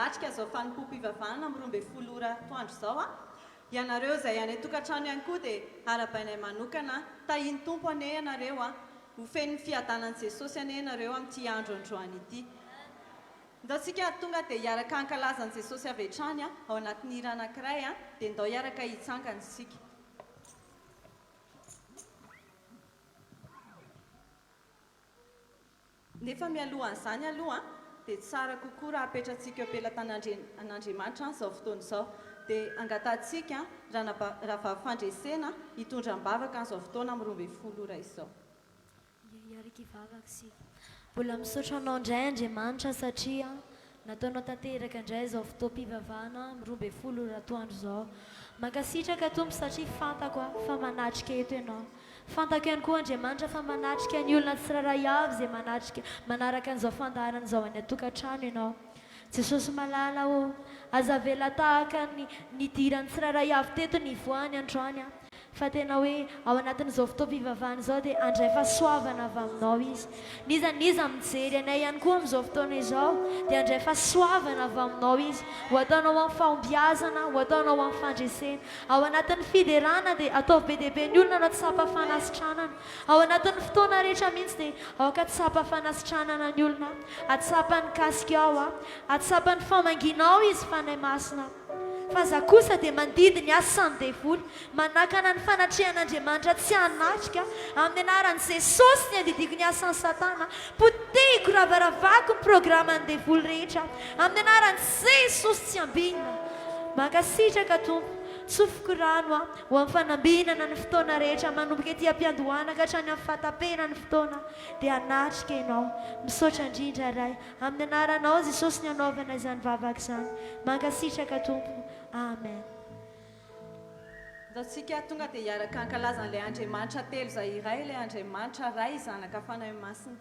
manatrika izao fanompoam-pivavahana amin'ny 12 ora atoandro izao. Ianareo izay any an-tokantrano ihany koa dia arahabainay manokana. Tahian'ny Tompo anie ianareo. Ho feno ny fiadanan'i Jesosy anie ianareo amin'ity andro androany ity. Ndao tsika tonga dia hiaraka hankalaza an'i Jesosy avy hatrany ao anatin'ny hira anankiray dia ndao hiaraka hitsangana isika. Nefa mialohan'izany aloha dia tsara kokoa raha apetratsika eo am-pelatan'Andriamanitra izao fotoana izao. Dia angatahantsika Rahavavy Fandresena hitondra am-bavaka an'izao fotoana amin'ny 12 ora izao. Hiaraka hivavaka isika. Mbola misaotra Anao indray Andriamanitra satria nataonao tanteraka indray izao fotoam-pivavahana amin'ny 12 ora atoandro izao. Mankasitraka Tompo satria fantako fa manatrika eto Ianao. Fantako ihany koa Andriamanitra fa manatrika ny olona tsirairay avy izay manatrika manaraka an'izao fandaharana izao any an-tokantrano Ianao. Jesosy malala ô, aza avela tahaka ny nidiran'ny tsirairay avy teto ny hivoahany androany aho. Fa tena hoe ao anatin'izao fotoam-pivavahana izao dia handray fahasoavana avy aminao izy. N'iza n'iza mijery anay ihany koa amin'izao fotoana izao dia handray fahasoavana avy aminao izy. Ho ataonao amin'ny fahombiazana, ho ataonao amin'ny fandresena. Ao anatin'ny fiderana dia ataovy be dia be ny olona no tsapa fanasitranana. Ao anatin'ny fotoana rehetra mihitsy dia aoka tsapa fanasitranana ny olona. Hatsapa ny kasikao, hatsapa ny famangianao izy Fanahy Masina. Fa za kosa dia mandidy ny asan'ny devoly, manakana ny fanatrehan'Andriamanitra tsy hanatrika, amin'ny anaran'i Jesosy ny andidiako ny asan'i satana, potehiko, ravaravako ny programan'ny devoly rehetra, amin'ny anaran'i Jesosy tsy ambinina. Mankasitraka Tompo, tsofiko rano aho ho amin'ny fanambinana ny fotoana rehetra manomboka ety am-piandohana ka hatrany amin'ny fahataperana ny fotoana dia hanatrika Ianao. Misaotra indrindra Ray. Amin'ny anaranao Jesosy ny anaovana izany vavaka izany. Mankasitraka Tompo. Amen. Ndao tsika tonga dia hiaraka hankalaza an'ilay Andriamanitra telo izay iray, ilay Andriamanitra Ray, Zanaka, Fanahy Masina.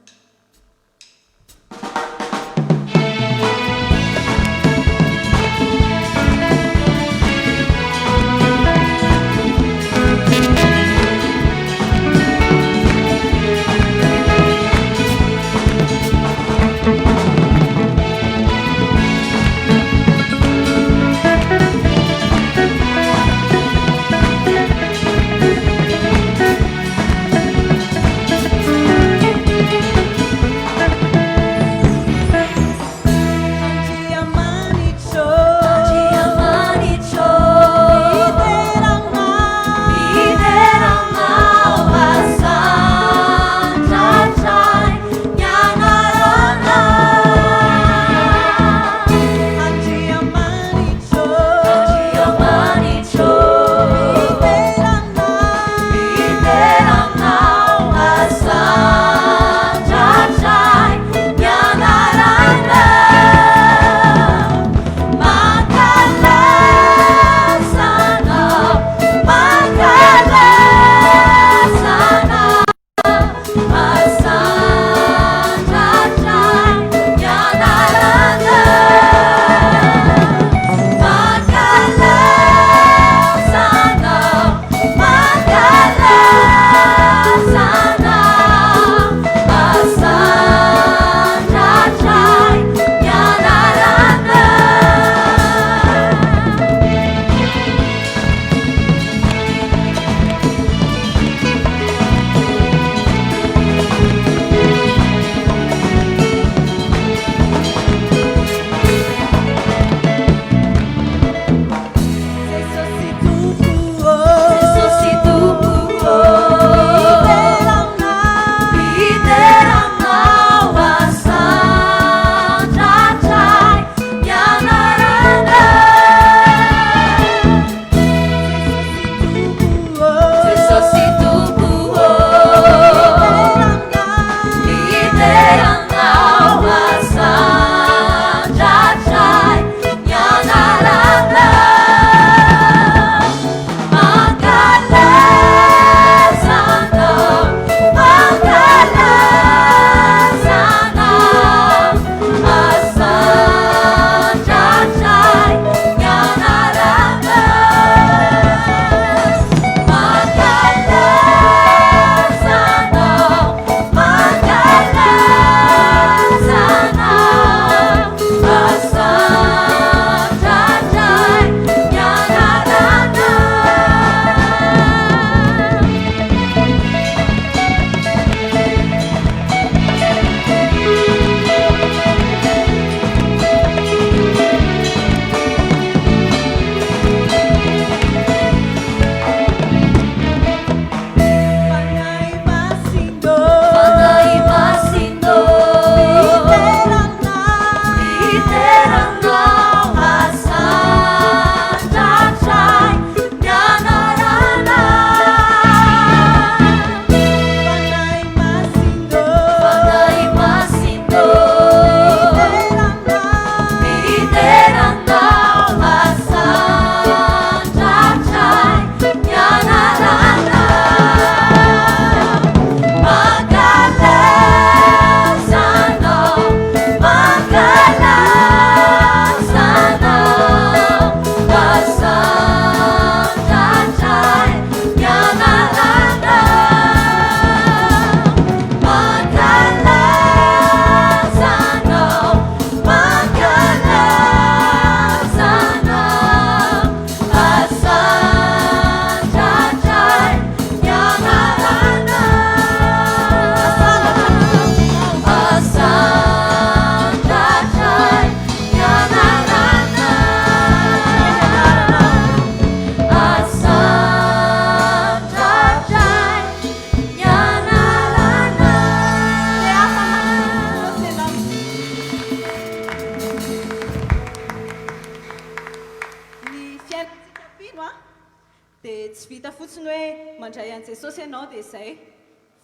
Dia tsy vita fotsiny hoe mandray an'i Jesosy ianao dia izay,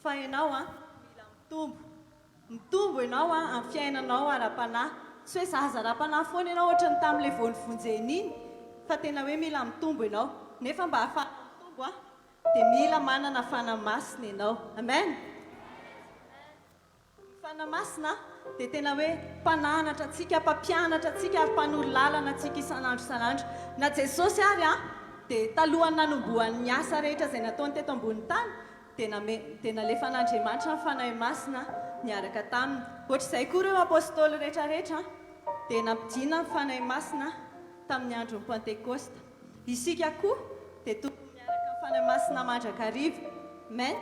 fa ianao an, mila mitombo. Mitombo ianao an, amin'ny fiainanao ara-panahy. Tsy hoe zaza ara-panahy foana ianao ohatran'ny tamin'ilay vao nivonjena iny, fa tena hoe mila mitombo ianao. Nefa mba hahafahanao mitombo an, dia mila manana Fanahy Masina ianao. Amen! Ny Fanahy Masina dia tena hoe mpananatra antsika, mpampianatra antsika ary mpanoro lalana antsika isan'andro isan'andro. Na Jesosy ary dia talohan'ny nanombohany ny asa rehetra izay nataony teto ambonin'ny tany dia name dia nalefan'Andriamanitra ny Fanahy Masina niaraka taminy. Ohatr'izay koa ireo Apostoly rehetra rehetra dia nampidina ny Fanahy Masina tamin'ny andron'ny Pentekosta. Isika koa dia tokony miaraka amin'ny Fanahy Masina mandrakariva. Amen.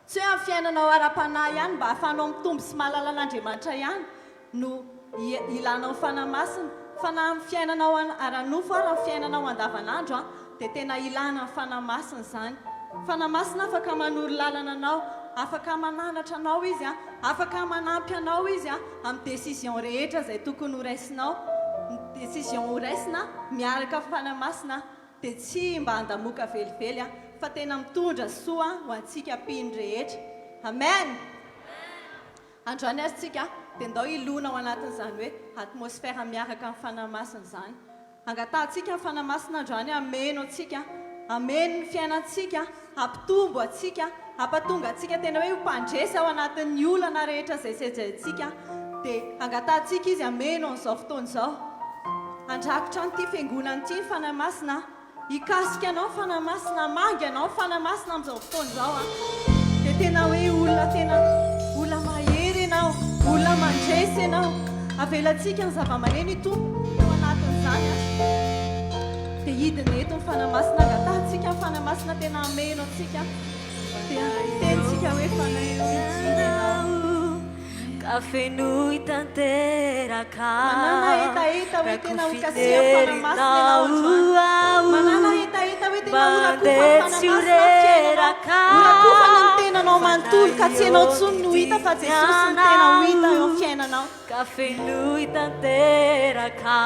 Tsy hoe amin'ny fiainanao ara-panahy ihany mba hahafahanao mitombo sy mahalala an'Andriamanitra ihany no ilanao ny Fanahy Masina, fa na amin'ny fiainanao ara-nofo ary amin'ny fiainanao andavanandro dia tena ilana ny Fanahy Masina izany. Fanahy Masina afaka manoro lalana anao, afaka mananatra anao Izy, afaka manampy anao Izy amin'ny décision rehetra izay tokony horaisinao. Ny décision horaisina miaraka amin'ny Fanahy Masina dia tsy mba handamoka velively aho fa tena mitondra soa ho antsika mpino rehetra. Amen! Androany ary tsika dia ndao hilona ao anatin'izany hoe atmosphère miaraka amin'ny Fanahy Masina izany. Angatahantsika ny Fanahy Masina androany hameno antsika, hameno ny fiainantsika, hampitombo antsika, hampatonga antsika tena hoe ho mpandresy ao anatin'ny olana rehetra izay sedraintsika. Dia angatahantsika Izy hameno an'izao fotoana izao. Handrakotra an'ity fiangonana ity ny Fanahy Masina. Hikasika anao ny Fanahy Masina, hamangy anao ny Fanahy Masina amin'izao fotoana izao. Dia tena hoe olona tena olona mahery ianao, olona mandresy ianao. Avelantsika ny zava-maneno hitombo ao anatin'izany. Dia hidina eto ny Fanahy Masina, angatahantsika ny Fanahy Masina tena hameno antsika. Dia hitenintsika hoe Fanahy ô, midina ianao. Ka fenoy tanteraka. Manàna hetaheta hoe tena ho kasihan'ny Fanahy Masina ianao androany. Manàna hetaheta hoe tena ho rakofan'ny Fanahy Masina ny fiainanao. Ho rakofana ny tenanao manontolo ka tsy ianao intsony no hita fa Jesosy no tena ho hita eo amin'ny fiainanao. Ka fenoy tanteraka.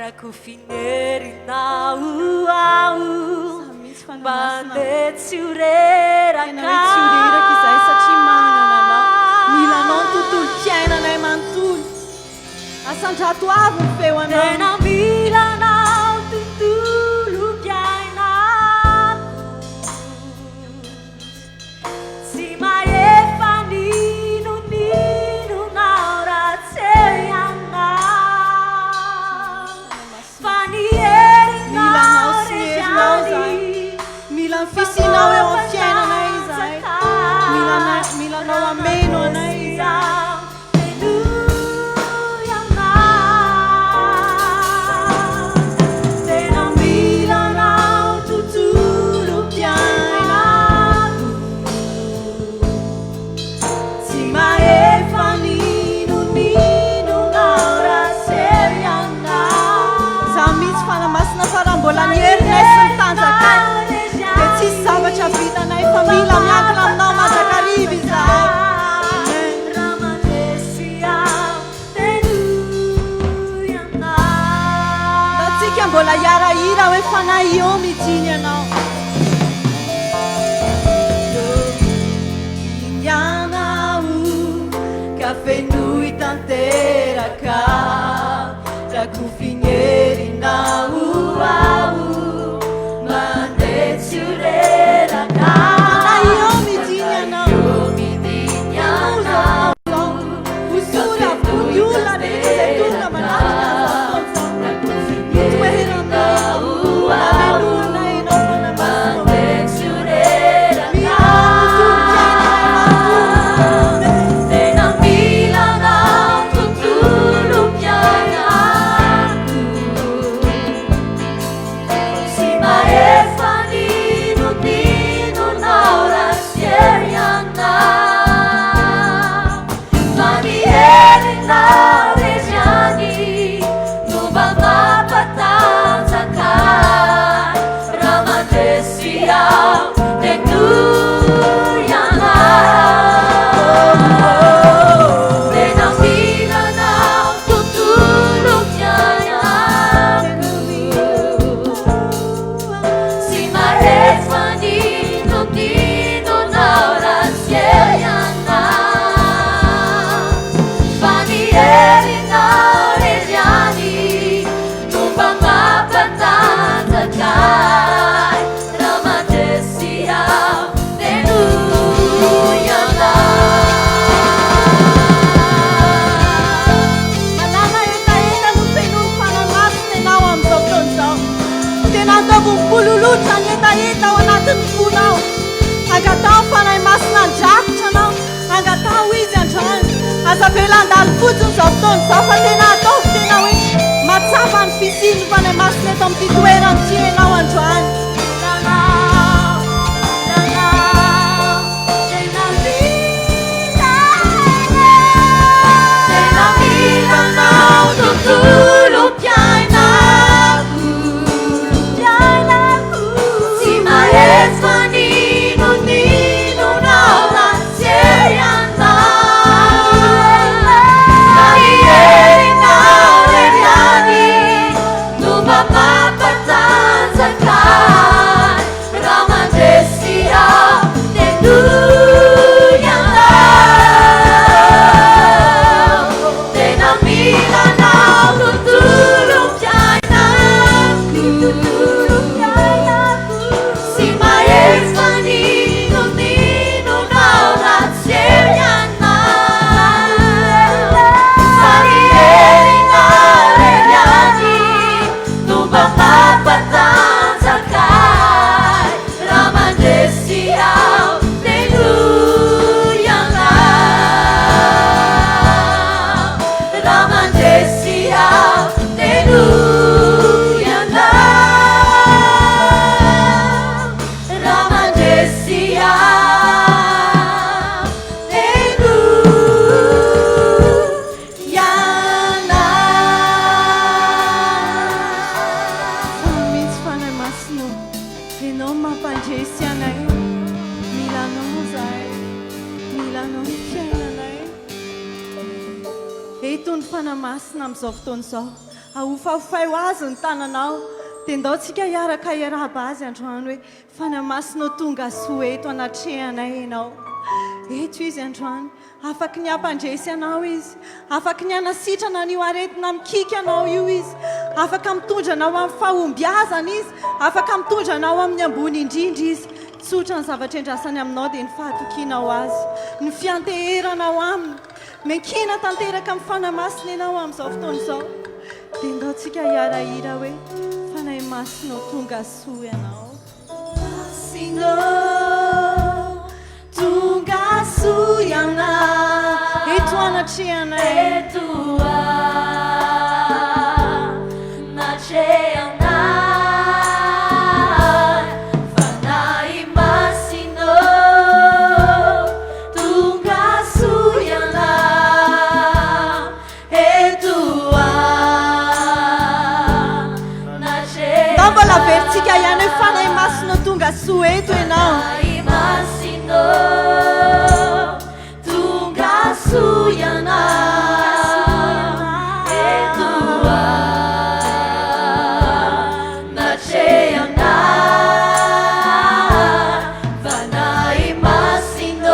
Rakofinerinao aho. Samy misy Fanahy Mba Masina. andeha tsy ho Tena reraka. hoe tsy ho reraka izahay satria manana Anao. Mila Anao ny tontolom-piainanay manontolo. Asandrato avo ny feo Anao. Tena mila Anao tontolom-piainako. Tsy mahefa n'inon'inona raha tsy eo ianao. Fa ny Mila Anao herinao sy ny re herinao izahay. ihany Mila ny fisianao eo amin'ny fiainanay izahay. Mila anay, mila Anao hameno anay izahay. Tena mila anao tontolom-piainako. Tsy mahefa n'inon'inona raha tsy eo ianao. Izaho mihitsy Fanahy Masina fa raha mbola ny herinay sy ny tanjakay dia tsisy zavatra vitanay fa mila miankina aminao mandrakariva izahay. Amen. Raha mandresy aho, tenoy anao. Antsika mbola hiara-hira hoe Fanahy ô midiny ianao. Midiny ianao ka fenoy tanteraka Rakofin'herinao aho, mandeha tsy ho reraka. Fanahy ô midiny ianao. Midiny ianao. Hosory avokoa ny olona rehetra izay tonga manatrika an'izao fotoana izao. Itoeranao, hamenoanay ianao Fanahy Masina ô. Mandeha tsy ho reraka. Mila tontolom-piainanay manontolo. Tena mila anao tontolom-piainako. Ataovy mipololotra ny hetaheta ao anatin'ny fonao. Angataho ny Fanahy Masina handrakotra anao. Angataho Izy androany. Aza avela handalo fotsiny izao fotoana izao fa tena ataovy tena hoe mahatsapa ny fisian'ny Fanahy Masina eto amin'ity toerana ity ianao androany. Tena mila anao tontolom-piainako. Tsy mahefa n'inon'inona aho raha tsy eo ianao. Na ny herinao irery ihany no mba mampatanjaka ahy. Raha mandresy aho dia noho ianao. Tena mila anao tontolom-piainako. Tsy mahefa n'inon'inona aho raha tsy eo ianao. Fa ny herinao irery ihany no mba mampatanjaka ahy. Raha mandresy aho dia noho ianao. Raha mandresy aho dia noho ianao. Raha mandresy aho dia noho ianao. Fa mihitsy Fanahy Masina ô, Ianao no mampandresy anay. Mila Anao izahay. Mila Anao ny fiainanay. Eto ny Fanahy Masina amin'izao fotoana izao. Ahofahofaio Azy ny tananao. Dia ndao tsika hiaraka hiarahaba Azy androany hoe, Fanahy Masina ô tonga soa eto anatrehanay Ianao. Eto Izy androany. Afaky ny hampandresy anao Izy. Afaky ny hanasitrana an'io aretina mikiky anao io Izy. Afaka mitondra anao amin'ny fahombiazana Izy. Afaka mitondra anao amin'ny ambony indrindra Izy. Tsotra ny zavatra endrasany aminao dia ny fahatokianao Azy, ny fianteheranao Aminy. Miankina tanteraka amin'ny Fanahy Masina ianao amin'izao fotoana izao. Dia ndao tsika hiara-hira hoe, Fanahy Masina ô tonga soa Ianao. Masina ô, tonga soa Ianao. Eto anatrehanay. Eto anatrehanay. Fanahy Masina ô, tonga soa Ianao. Eto anatrehanay. Ndao mbola averintsika ihany hoe Fanahy Masina ô tonga soa eto Ianao. Fanahy Masina ô, tonga soa Ianao. Eto anatrehanay. Fanahy Masina ô,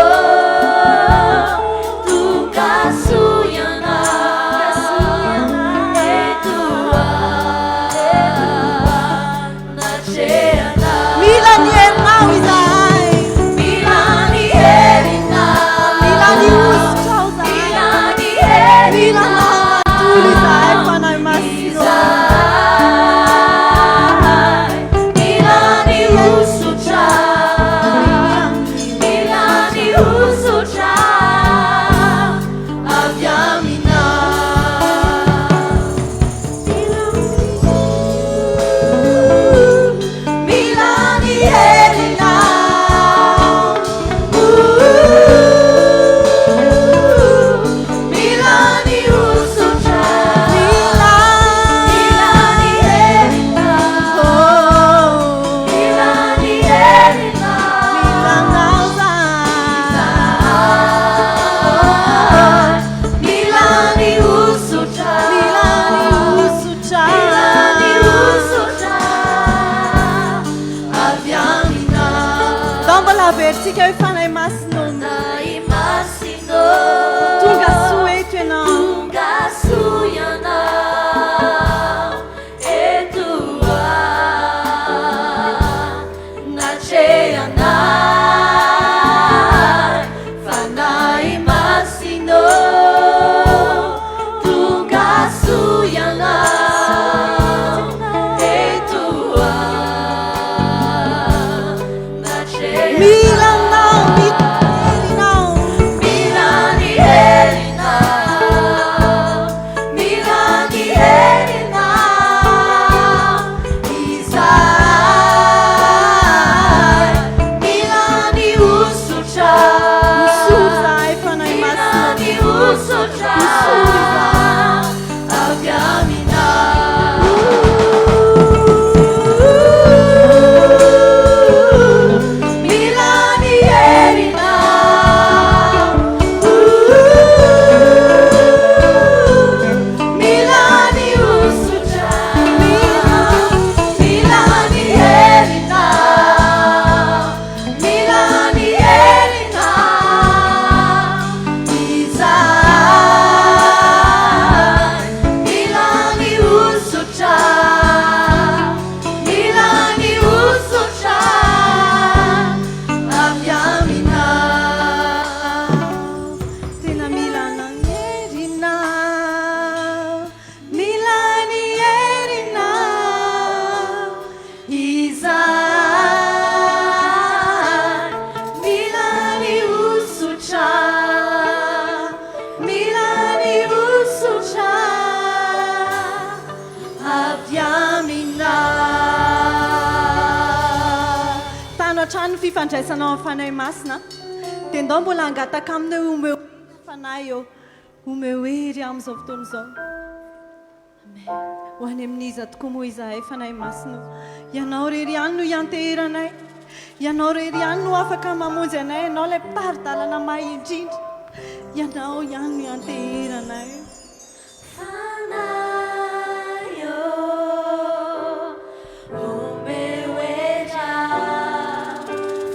tonga soa Ianao. Eto anatrehanay. Mila ny herinao izahay. Mila ny herinao. Mila ny hosotrao izahay. Mila ny Mila herinao. anao manontolo izahay Fanahy Masina ô. Izahay. Mila ny hosotra. Mila ny hosotra avy aminao. Mila ny herinao. Mila ny hosotra. Mila. Mila ny herinao. Oh. Mila ny herinao. Mila anao izahay. Mila ny hosotra. Mila ny hosotra. Mila ny hosotra avy aminao. Ndao mbola averintsika hoe Fanahy Masina ô. Fanahy Masina ô, Tonga soa eto Ianao. tonga soa Ianao. Eto anatrehanay. Fanahy Masina ô, tonga soa Ianao. Eto hatrany ny fifandraisanao amin'ny Fanahy Masina dia ndao mbola hangataka aminy hoe omeo hery Fanahy ô, omeo hery aho amin'izao fotoana izao. Amen. Ho any amin'iza tokoa moa izahay Fanahy Masina ô? Ianao irery ihany no ianteheranay. Ianao irery ihany no afaka mamonjy anay, Ianao ilay mpitari-dalana mahay indrindra. Ianao ihany no ianteheranay. Fanahy ô, omeo hery aho.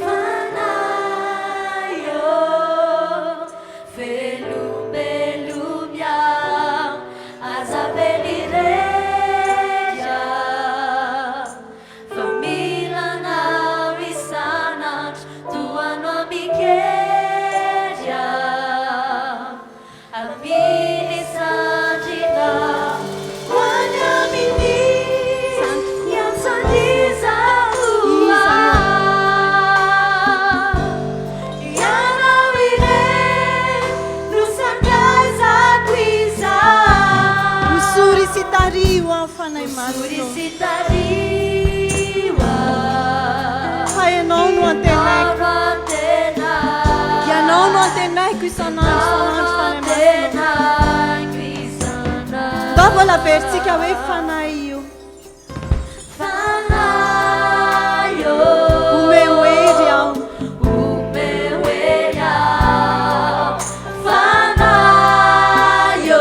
Fanahy ô, Velombelomia, aza avela irery aho, fa mila anao isan'andro, tohano amin-kery aho, amin'ny sandrinao. Ho any amin'ny Hiantso an'iza ho Iza no ahy? Ianao irery no sakaizako izaho. Hosory sy tariho aho Fanahy Masina Hosory ô. sy tariho aho. Fa Ianao no antenaiko. Ianao no antenaiko. Ianao no antenaiko isan'andro Ianao isan'andro no Fanahy Masina ô. antenaiko isan'andro. Ndao mbola averintsika hoe Fanahy io. Fanahy ô. Omeo hery aho. Omeo hery aho. Fanahy ô.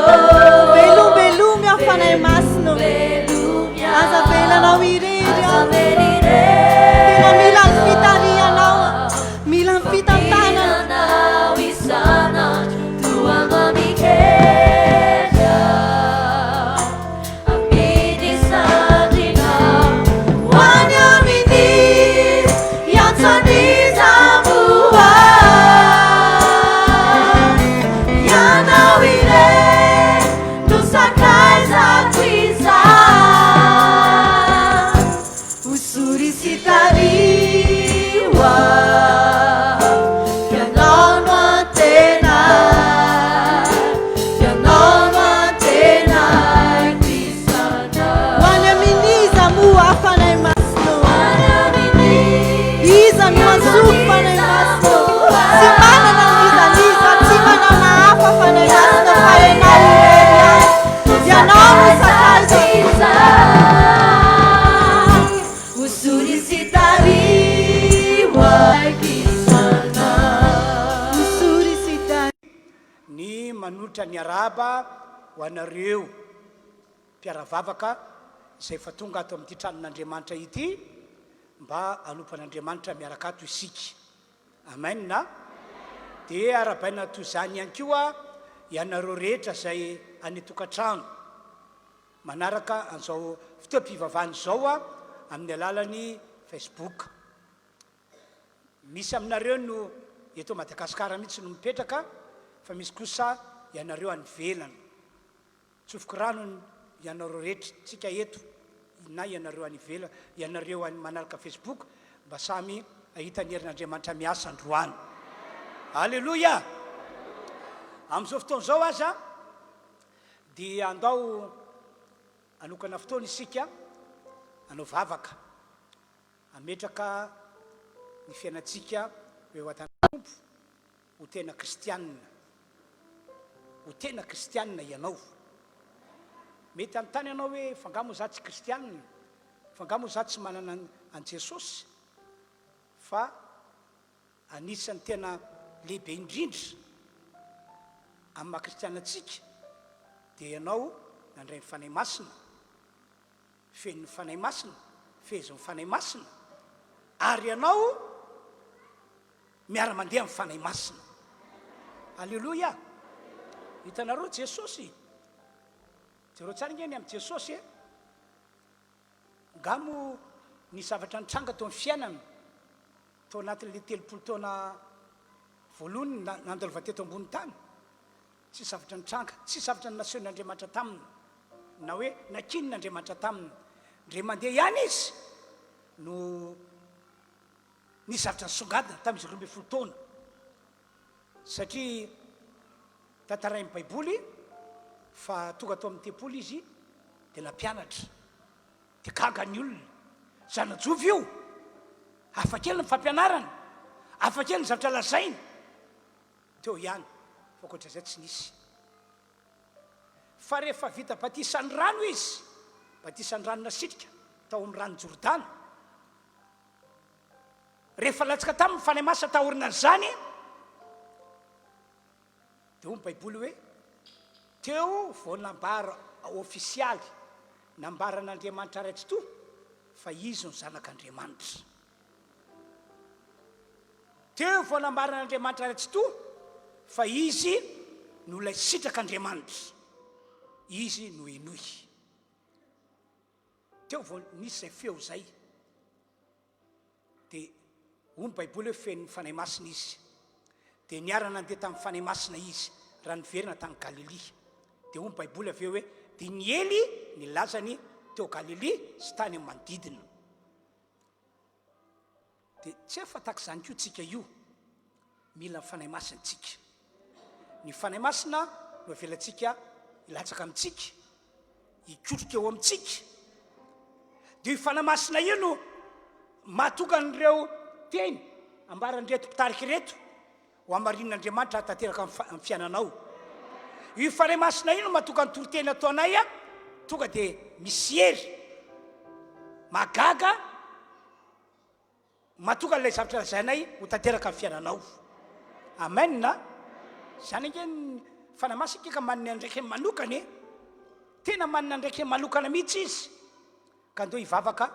Velombelomy aho Fanahy Masina ô. Velombelomia. Aza avelanao irery aho. Aza avela irery. Tena mila ny fitarihanao aho. Mila ny fitantanana. Mila anao isan'andro toa mamikery aho. Amidy sandrinao Ho any amin'ny hiantso an'iza moa Ianao irery no sakaizako izaho Hosory sy tariho aho Ianao no antenaiko Ianao no antenaiko isan'andro. Ho any amin'iza moa Fanahy Masina ô? Iza no antsoiko Fanahy Masina ô? Tsy manana an'iza n'iza, tsy manana hafa Fanahy Masina fa Ianao irery ihany. Ianao no sakaizako. Hosory sy tariho aho isan'andro. Hosory sy tariho. Ny manolotra ny arahaba ho anareo mpiara-vavaka izay efa tonga ato amin'ity tranon'Andriamanitra ity mba hanompo an'Andriamanitra miaraka ato isika. Amen a! Dia arahabaina toy izany ihany koa ianareo rehetra izay any an-tokantrano manaraka an'izao fotoam-pivavahana izao amin'ny alalan'ny Facebook. Misy aminareo no eto Madagascar mihitsy no mipetraka fa misy kosa ianareo any ivelany. Tsofiko rano ianareo rehetra, tsika eto na ianareo any ivelany, ianareo any manaraka Facebook mba samy hahita ny herin'Andriamanitra miasa androany. Aleloia! Amin'izao fotoana izao aza dia andao hanokana fotoana isika hanao vavaka. Hametraka ny fiainantsika ho eo an-tanan'ny Tompo, ho tena kristianina. Ho tena kristianina ianao. Mety hanontany ianao hoe, fa angaha moa izaho tsy kristianina? Fa angaha moa izaho tsy manana an'i Jesosy? Fa anisan'ny tena lehibe indrindra amin'ny maha kristianina antsika dia ianao nandray ny Fanahy Masina. Feno ny Fanahy Masina, fehezin'ny Fanahy Masina, ary ianao miara-mandeha amin'ny Fanahy Masina. Aleloia! Hitanareo Jesosy? Jereo tsara ange ny amin'i Jesosy e! Nga moa ny zavatra nitranga teo amin'ny fiainana, tao anatin'ilay 30 taona voalohany nandalovany teto ambony tany, Tsy zavatra nitranga, tsy zavatra nasehon'Andriamanitra taminy, na hoe nakinin'Andriamanitra taminy. Indray mandeha ihany izy no nisy zavatra nisongadina tamin'izy 12 taona, satria tantarain'ny Baiboly fa tonga tao amin'ny tempoly izy dia nampianatra. Dia gaga ny olona, zana-jovy io! Hafa kely ny fampianarany, hafa kely ny zavatra lazainy. Teo ihany, fa ankoatra izay tsy nisy. Fa rehefa vita batisan'ny rano izy, batisan'ny rano nasitrika tao amin'ny ranon'i Jordana, rehefa latsaka taminy ny Fanahy Masina taorinan'izany, dia hoy ny Baiboly hoe, teo vao nambara ofisialy, nambaran'Andriamanitra Ray Tsitoha fa Izy no Zanak'Andriamanitra. Teo vao nambaran'Andriamanitra Ray Tsitoha fa Izy no ilay sitrak'Andriamanitra. Izy no henoy. Teo vao nisy izay feo izay. Dia hoy ny Baiboly hoe feno ny Fanahy Masina izy. Dia niara-nandeha tamin'ny Fanahy Masina izy raha niverina tany Galilia. Dia hoy ny Baiboly avy eo hoe dia niely ny lazany teo Galilia sy tany amin'ny manodidina. Dia tsy hay fa tahaka izany koa tsika io. Mila ny Fanahy Masina tsika. Ny Fanahy Masina no avelantsika hilatsaka amintsika, hikotroka eo amintsika. Dia io Fanahy Masina io no mahatonga an'ireo teny ambaran'ireto mpitarika ireto ho hamarinin'Andriamanitra hahatanteraka amin'ny fiainanao. Io Fanahy Masina io no mahatonga ny toriteny ataonay tonga dia misy hery mahagaga mahatonga an'ilay zavatra lazainay ho tanteraka amin'ny fiainanao. Amen. Izany ange ny Fanahy Masina ange ka manana andraikiny manokana e. Tena manana andraikiny manokana mihitsy izy. Ka ndao hivavaka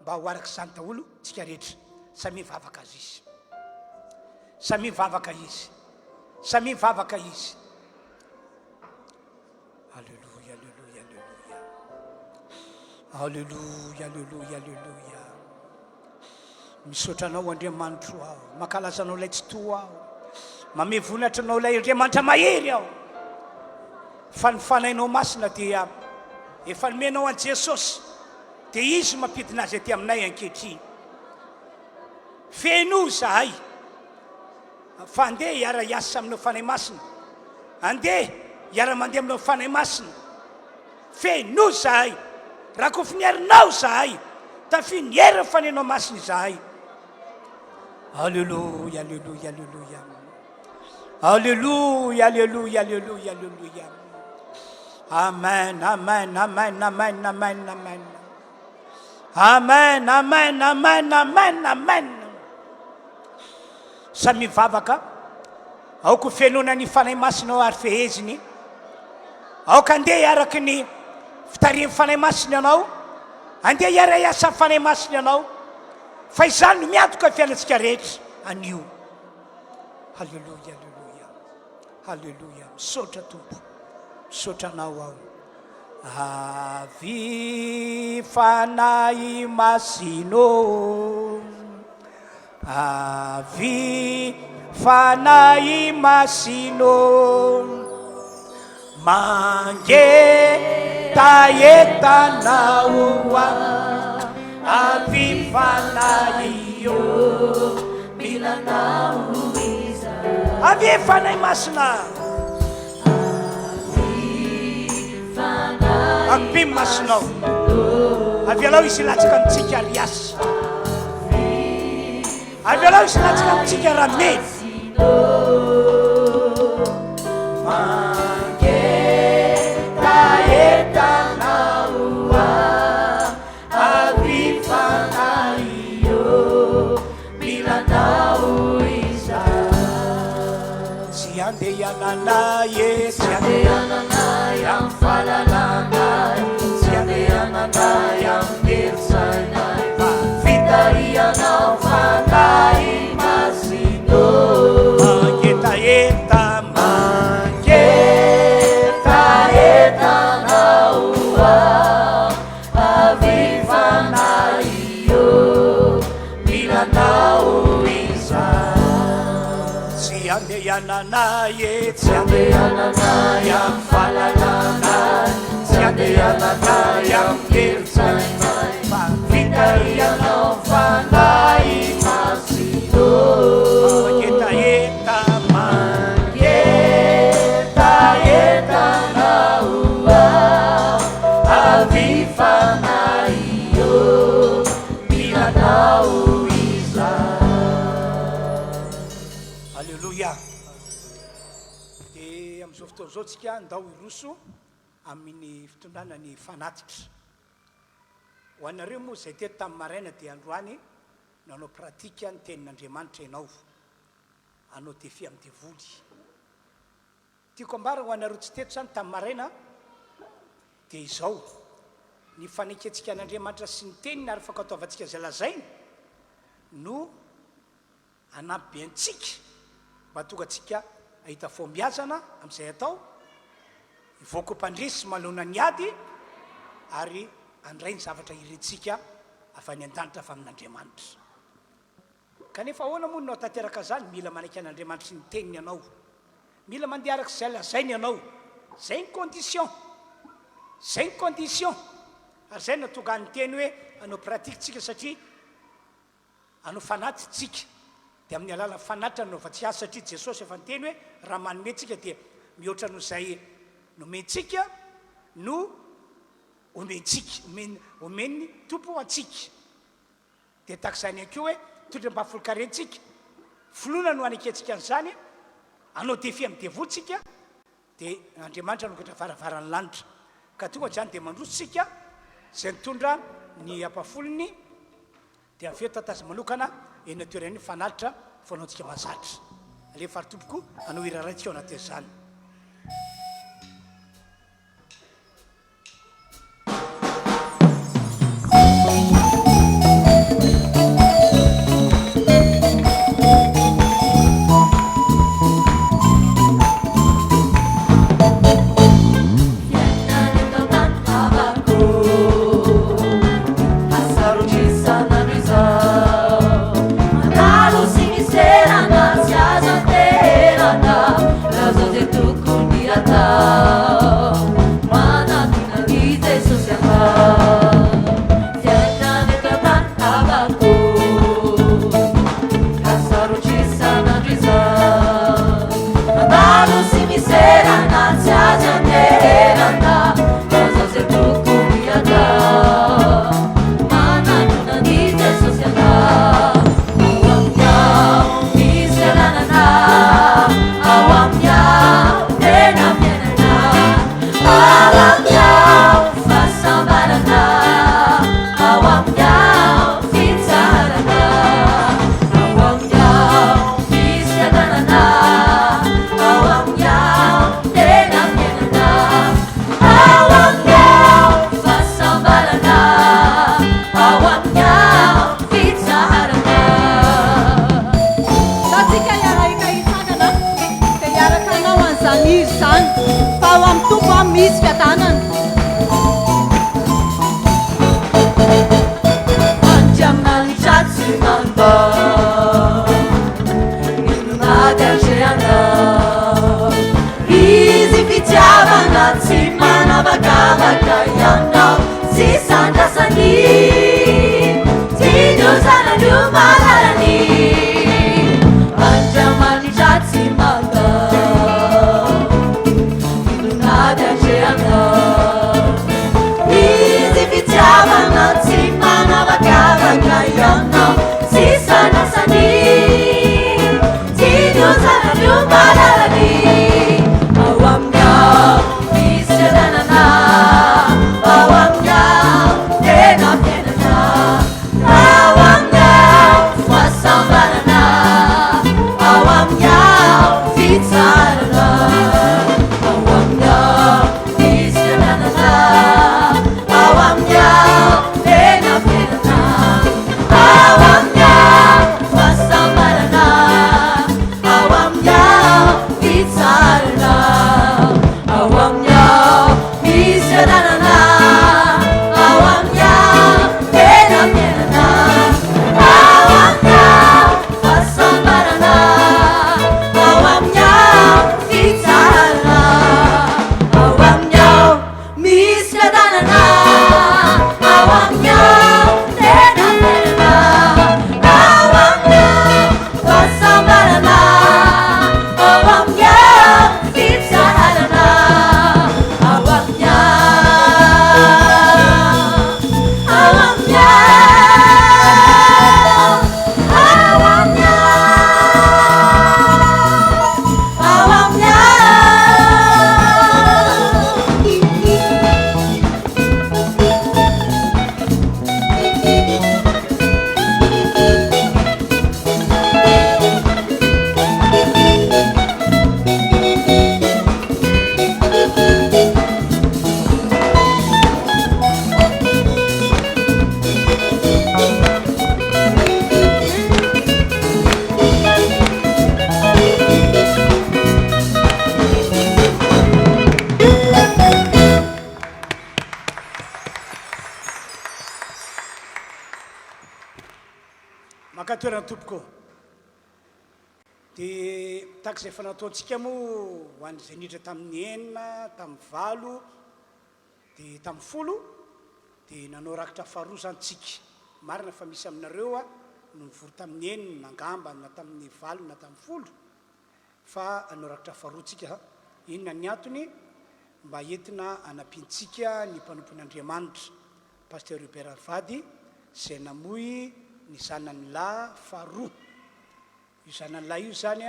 mba ho araka izany daholo tsika rehetra. Samia mivavaka azy izy. Samia mivavaka izy. Samia mivavaka izy. Alléluia, alléluia, alléluia. Alléluia, alléluia, alléluia. Misaotra anao Andriamanitro aho. Mankalaza anao ilay Tsitoha aho. Mamehy voninahitra anao ilay Andriamanitra mahery aho. Fa ny Fanahinao Masina dia efa nomenao an'i Jesosy, dia Izy no mampidina azy aty aminay ankehitriny. Feno izahay fa andeha hiara-hiasa aminao Fanahy Masina. Andeha hiara-mandeha aminao Fanahy Masina. Feno izahay. Rakofy ny herinao izahay. Tafio ny herin'ny Fanahinao Masina izahay. Alléluia, alléluia, alléluia. Alléluia, alléluia, alléluia, alléluia. Amen, amen, amen, amen, amen, amen. Amen, amen, amen, amen, amen. Samy mivavaka. Aoka ho fenoina ny Fanahy Masina ao ary feheziny. Aoka andeha hiaraka ny fitarihan'ny Fanahy Masina ianao. Andeha hiara-hiasa amin'ny Fanahy Masina ianao. Fa izany no miantoka ny fiainantsika rehetra anio. Haleloia, haleloia, haleloia. Misaotra Tompo, misaotra Anao aho. Avy Fanahy Masino, avy Fanahy Masino, Mangetaheta anao aho, avy Fanahy ô, Mila anao izahay. Avy Fanahy Masina. Avy Fanahy Ampy masonao. Avelao izy hilatsaka amintsika ry Yas. Avelao izy hilatsaka amintsika Ramena. Mangetaheta anao aho, avy Fanahy ô, mila anao izahay. Tsy andehananay e, tsy andehananay amin'ny fahalalanay, tsy andehananay amin'ny herin-tsainay, fa fitarihanao Fanahy Masina ô. Mangetaheta, Mangetaheta anao aho, avy Fanahy ô, mila anao izahay. Tsy andehananay e, tsy andehananay amin'ny fahalalanay, tsy andehananay amin'ny herin-tsainay, fa fitarihanao Fanahy Masina ô. Mangetaheta, Mangetaheta anao aho, avy Fanahy ô, mila anao izahay. fotoana izao tsika ndao hiroso amin'ny fitondrana ny fanatitra. Ho anareo moa izay teto tamin'ny maraina dia androany nanao pratique ny tenin'Andriamanitra ianao. Hanao défi amin'ny devoly. Tiako ambara ho anareo tsy teto izany tamin'ny maraina dia izao, ny fanekentsika an'Andriamanitra sy ny teniny ary fankatoavantsika izay lazainy no hanampy be antsika mba hahatonga antsika hahita fahombiazana amin'izay atao, hivoaka ho mpandresy manoloana ny ady ary handray ny zavatra irintsika avy any an-danitra avy amin'Andriamanitra. Kanefa ahoana moa no hahatanteraka izany? Mila manaiky an'Andriamanitra sy ny Teniny ianao. Mila mandeha araka izay lazainy ianao. Izay ny condition. Izay ny condition. Ary izay no nahatonga ahy niteny hoe hanao pratique tsika satria hanao fanatitra tsika. Dia amin'ny alalan'ny fanatitra no anaovantsika azy satria Jesosy efa niteny hoe raha manome tsika dia mihoatra noho izay nomentsika no omentsika, omen'ny Tompo antsika. Dia tahaka izany ihany koa hoe tondra mba folon-karentsika, finoana no anekentsika an'izany, hanao défi amin'ny devoly tsika, dia Andriamanitra hanokatra varavaran'ny lanitra. Ka tonga izany dia mandroso tsika, izay nitondra ny ampahafolony dia avy eo tantaiza manokana eny an-toerana eny fanatitra fanaontsika mahazatra. Alefa ary tompoko hanao hira iray tsika ao anatin'izany. Antsika hiarahika hitsangana dia hiaraka hanao an'izany hira izany fa ao amin'ny Tompo aho misy fiadanana. Andriamanitra tsy mandao, mino ady atrehanao. Izy fitiavana tsy manavakavaka ianao, tsy sandrasany, tiany ho zanany ho malalany. Andriamanitra tsy mandao, mino ady atrehanao. Izy fitiavana tsy manavakavaka ianao, tsy sandrasany, tiany ho zanany ho malalany. Ao aminy ao misy fiadanana, ao aminy ao tena fiainana. Maka toerana tompoko. Dia tahaka izay efa nataontsika moa ho an'izay niditra tamin'ny enina, tamin'ny valo, dia tamin'ny folo, dia nanao rakitra faharoa izany tsika. Marina fa misy aminareo no nivory tamin'ny enina angamba na tamin'ny valo na tamin'ny folo, fa hanao rakitra faharoa tsika. Inona ny antony? Mba entina hanampiantsika ny mpanompon'Andriamanitra, Pasteur Hubert mivady, izay namoy ny zanany lahy faharoa. Io zanany lahy io izany,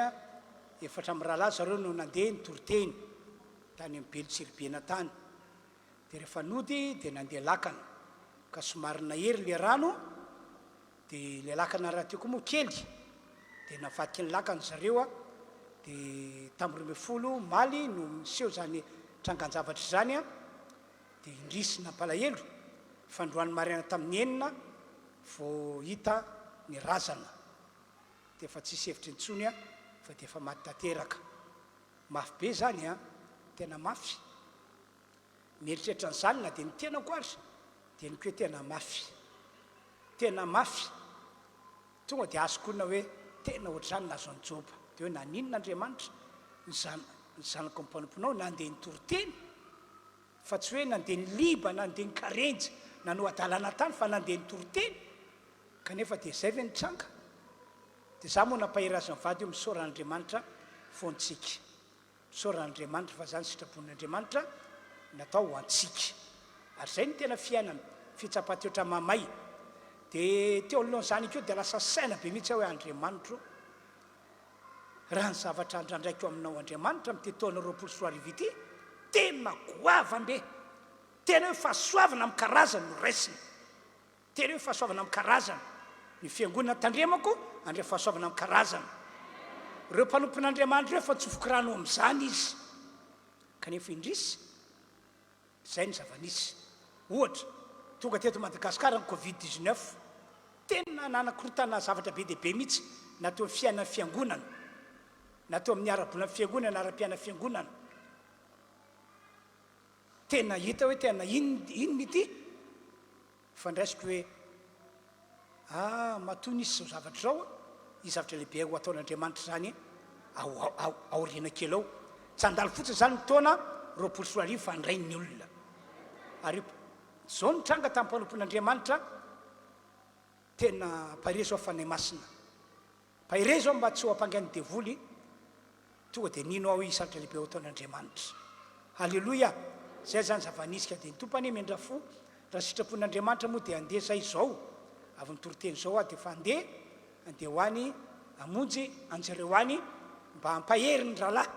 efatra mirahalahy zareo no nandeha nitory teny tany amin'ny Belo Tsiribihina tany. Dia rehefa nody dia nandeha lakana, ka somary nahery ilay rano, Dia ilay lakana rahateo koa moa kely, dia navadiky ny lakana zareo a, dia tamin'ny 12 omaly no niseho izany trangan-javatra izany a, dia indrisy nampalahelo fa androany maraina tamin'ny enina vao hita ny razana, dia efa tsisy hevitra intsony a, fa dia efa maty tanteraka. Mafy be izany a, tena mafy. Mieritreritra an'izany na dia ny tenako ary dia henoko hoe tena mafy. Tena mafy. Tonga dia azoko onona hoe tena ohatr'izany nahazo an'i Joba. Dia hoe naninona Andriamanitra ny zan ny zanako mpanomponao nandeha nitory teny fa tsy hoe nandeha niliba na nandeha nikarenjy nanao hadalana tany fa nandeha nitory teny kanefa dia izay ve ny tranga? Dia za moa nampahery azy mivady hoe misaora an'Andriamanitra foantsika. Misaora an'Andriamanitra fa zany sitrapon'Andriamanitra natao ho antsika. Ary zay no tena fiainana, fitsapan-toetra mamay. De teo anoloan'izany koa dia lasa saina be mihitsy aho hoe Andriamanitro, raha ny zavatra andrandraiko aminao Andriamanitra amin'ity taona 2020 ity, tena goavam-be, tena hoe fahasoavana amin'ny karazany no raisina. Tena hoe fahasoavana amin'ny karazany. Ny fiangonana tandremako handray fahasoavana amin'ny karazany. Ireo mpanompon'Andriamanitra ireo efa nitsofoko rano amin'izany izy. Kanefa indrisy, izay ny zava-nisy. Ohatra, tonga teto Madagasikara ny covid 19. Tena nanakorontana zavatra be dia be mihitsy na teo amin'ny fiainan'ny fiangonana, na teo amin'ny ara-bolan'ny fiangonana, na ara-piainan'ny fiangonana. Tena hita hoe tena inona ity? Fandraisiko hoe, ah, matoa nisy izao zavatra izao, hisy zavatra lehibe ho ataon'Andriamanitra izany ao ao aoriana kely ao. Tsy handalo fotsiny izany ny taona 2020 fa handray ny olona. Ary izao no nitranga tamin'ny mpanompon'Andriamanitra, tena ampaherezo aho Fanahy Masina. Paherezo aho mba tsy ho ampangain'ny devoly, tonga dia nino aho hoe hisy zavatra lehibe ho ataon'Andriamanitra. Haleloia! Zay zany zava-nisy ka dia ny Tompo anie miandra fo, raha sitrapon'Andriamanitra moa dia handeha zay izao, avy nitory teny izao aho dia efa handeha, handeha ho any hamonjy anjareo any mba hampahery ny rahalahy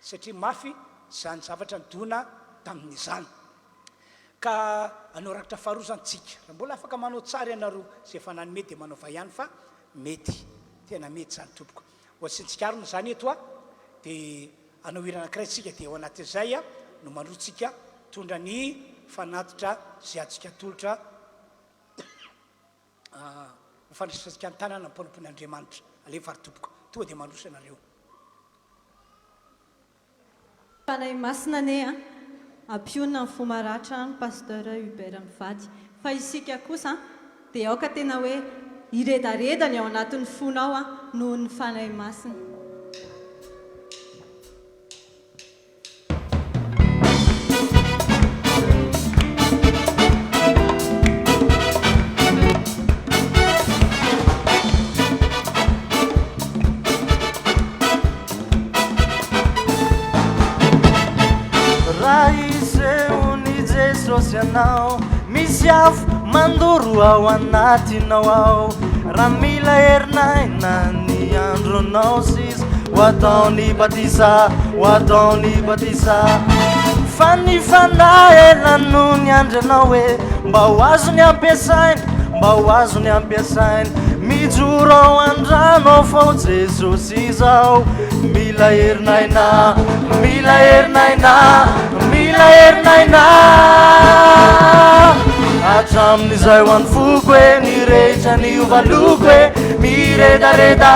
satria mafy izany zavatra nidona tamin'izany. Ka hanao rakitra faharoa zany tsika. Raha mbola afaka manao tsara ianareo izay efa nanome dia manaova ihany fa mety. Tena mety izany tompoko. Ho asiantsika arona izany eto a, dia hanao hira anankiray tsika dia ao anatin'izay no mandrotsika mitondra ny fanatitra izay antsika atolotra ho fandraisantsika an-tanana ny mpanompon'Andriamanitra. Alefa ary tompoko. Tonga dia mandroso ianareo. Fanahy Masina anie a! Ampionona ny fo maratra an Pasteur Hubert mivady. Fa isika kosa dia aoka tena hoe hiredareda ny ao anatin'ny fonao an noho ny Fanahy Masina. Raha isehon'i Jesosy ianao, misy afo mandoro ao anatinao ao. Raha mila herin'aina ny andronao sisa, ho ataony batisa, ho ataony batisa. Fa ny fanahy ela no niandry anao hoe mba ho azony ampiasaina, mba ho azony ampiasaina. Mijoro ao an-drano ao fa ho Jesosy izao. Mila herin'aina, mila herin'aina, mila herin'aina. Hatramin'izay ho an'ny foko e, nirehitra niova loko e, miredareda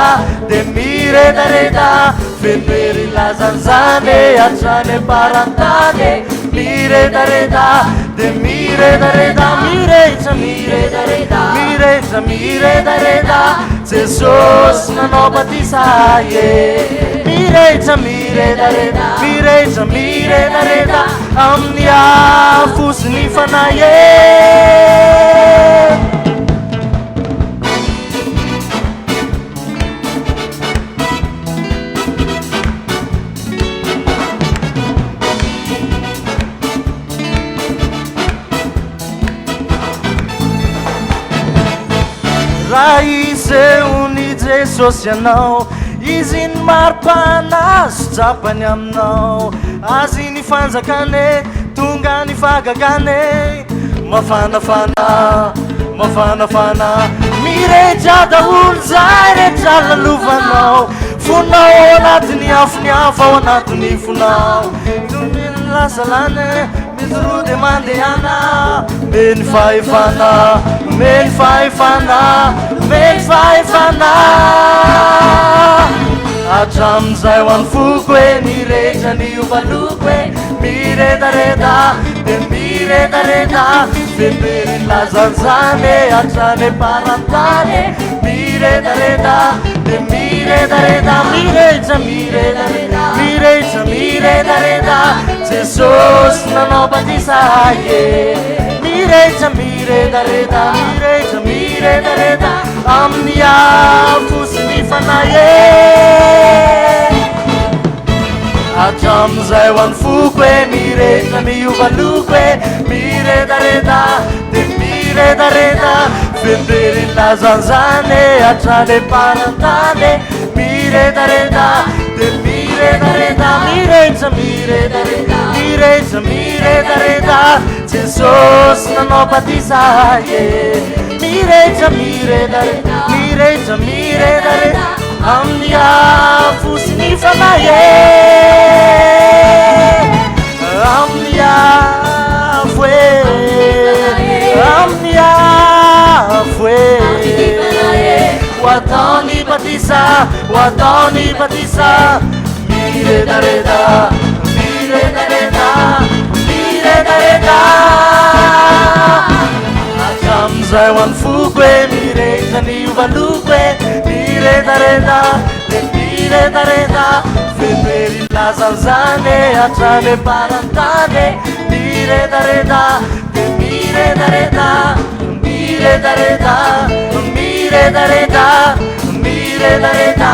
de miredareda, feno hery lazan'izany e, hatrany am-parantany e, miredareda de miredareda, mirehitra. Mirehitra, miredareda, mirehitra, miredareda, Jesosy nanao batisa ahy e. Mirehitra, miredareda, mirehitra, miredareda, amin'ny afo sy ny fanahy e. Raha hisehon'i Jesosy ianao, Izy ny mari-pana azo tsapany aminao. Azy ny fanjakany e, tonga ny fahagagany e. Mafanafana, mafanafana, mirehitra daholo zay rehetra lalovanao. Fonao ao anatin'ny afo ny afo ao anatin'ny fonao. Tominy lasa lany, mijoroa dia mandehana. Omeny fahefana, omeny fahefana, omeny fahefana. Hatramin'izay ho an'ny foko e, nirehitra niova loko e, miredareda dia miredareda, vehivery lazan'izany e, hatrany am-parantany e, miredareda dia miredareda, mirehitra miredareda, mirehitra miredareda, Jesosy nanao batisa ahy e, mirehitra miredareda, mirehitra miredareda, amin'ny afo sy ny fanahy e. Hatramin'izay ho an'ny foko e, mirehitra miova loko e, miredareda dia miredareda, vehivery lazan'izany e, hatrany am-parantany e, miredareda dia miredareda, mirehitra miredareda, mirehitra miredareda, Jesosy nanao batisa ahy e, mirehitra miredareda, mirehitra miredareda, amin'ny afo sy ny fanahy e, amin'ny afo e, amin'ny afo e, ho ataony batisa, ho ataony batisa, miredareda, miredareda, miredareda. Hatramin'izay ho an'ny foko e, mirehitra niova loko e, miredareda, dia miredareda, vehivery lazan'izany e, hatrany am-parantany e, miredareda, dia miredareda, miredareda, miredareda, miredareda,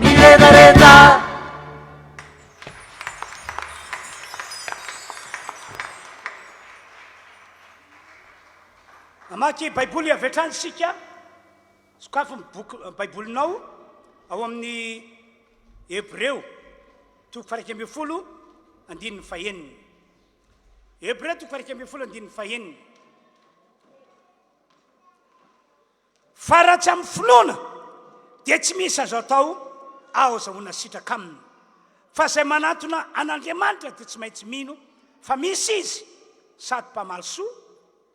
miredareda. Mamaky Baiboly avy hatrany isika. Sokafy ny boky Baibolinao ao amin'ny Hebreo, toko faha 11, andininy fahenina. Hebreo toko faha 11, andininy fahenina. Fa raha tsy amin'ny finoana dia tsy misy azo atao ahazahoana sitraka aminy. Fa izay manantona an'Andriamanitra dia tsy maintsy mino fa misy Izy sady mpamaly soa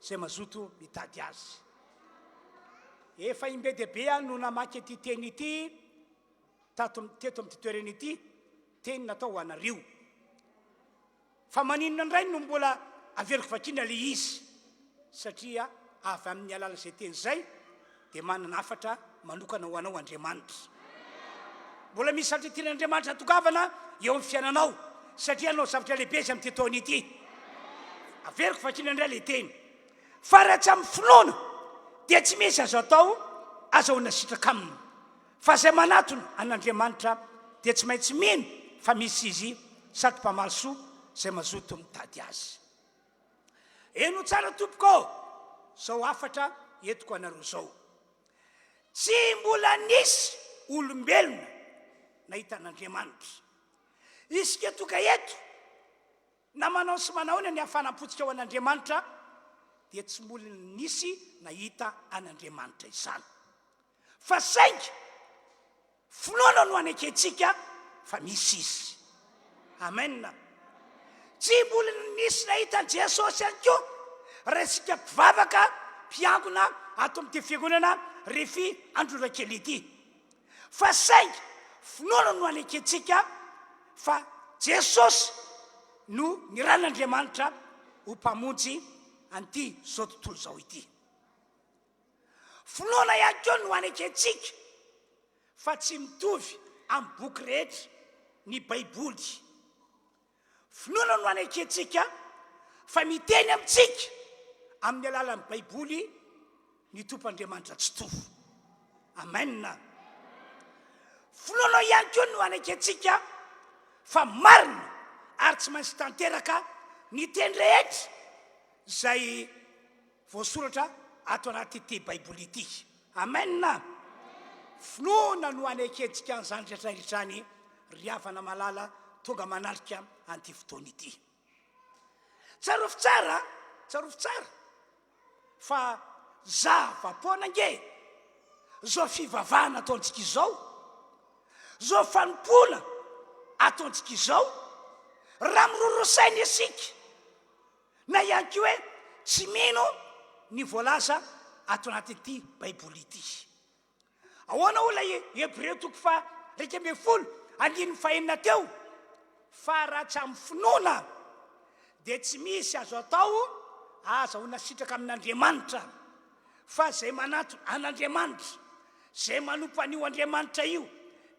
izay mazoto mitady Azy. Efa imbe dia be aho no namaky ity teny ity tato teto amin'ity toerana ity, teny natao ho anareo. Fa maninona indray no mbola averiko vakiana ilay izy? Satria avy amin'ny alalan'izay teny izay dia manana hafatra manokana ho anao Andriamanitra. Mbola misy zavatra tian'Andriamanitra hatongavana eo amin'ny fiainanao satria hanao zavatra lehibe izy amin'ity taona ity. Averiko vakiana indray ilay teny. Fa raha tsy amin'ny finoana dia tsy misy azo atao azahoana sitraka aminy. Fa izay manatona an'Andriamanitra dia tsy maintsy mino fa misy Izy sady mpamaly soa izay mazoto mitady Azy. Heno tsara tompoko ô, izao hafatra entiko anareo izao. Tsy mbola nisy olombelona nahita an'Andriamanitra. Isika tonga eto Na manao sy manahoana ny hafanam-potsika ho an'Andriamanitra, dia tsy mbola nisy nahita an'Andriamanitra izany. Fa saingy finoana no anekentsika fa misy Izy. Amen. Tsy mbola nisy nahita an'i Jesosy ihany koa raha isika mpivavaka, mpiangona ato amin'ity fiangonana Refi Androrakely ity. Fa saingy finoana no anekentsika fa Jesosy no niran'Andriamanitra ho Mpamonjy. an'ity izao tontolo izao ity. Finoana ihany koa no anekentsika fa tsy mitovy amin'ny boky rehetra ny Baiboly. Finoana no anekentsika fa miteny amintsika amin'ny alalan'ny Baiboly ny Tompo Andriamanitra Tsitoha. Amen. Finoana ihany koa no anekentsika fa marina ary tsy maintsy tanteraka ny teny rehetra izay voasoratra ato anatin'ity Baiboly ity. Amen! Finoana no anekentsika an'izany rehetra izany ry havana malala tonga manatrika an'ity fotoana ity. Tsarovy tsara, tsarovy tsara fa zava-poana ange izao fivavahana ataontsika izao, izao fanompoana ataontsika izao, raha miroro saina isika Na ihany koa hoe tsy mino ny voalaza ato anatin'ity Baiboly ity. Ahoana hoy ilay Hebreo toko faha 11 andininy fahenina teo? Fa raha tsy amin'ny finoana dia tsy misy azo atao ahazahoana sitraka amin'Andriamanitra, fa izay manatona an'Andriamanitra, izay manompo an'io Andriamanitra io,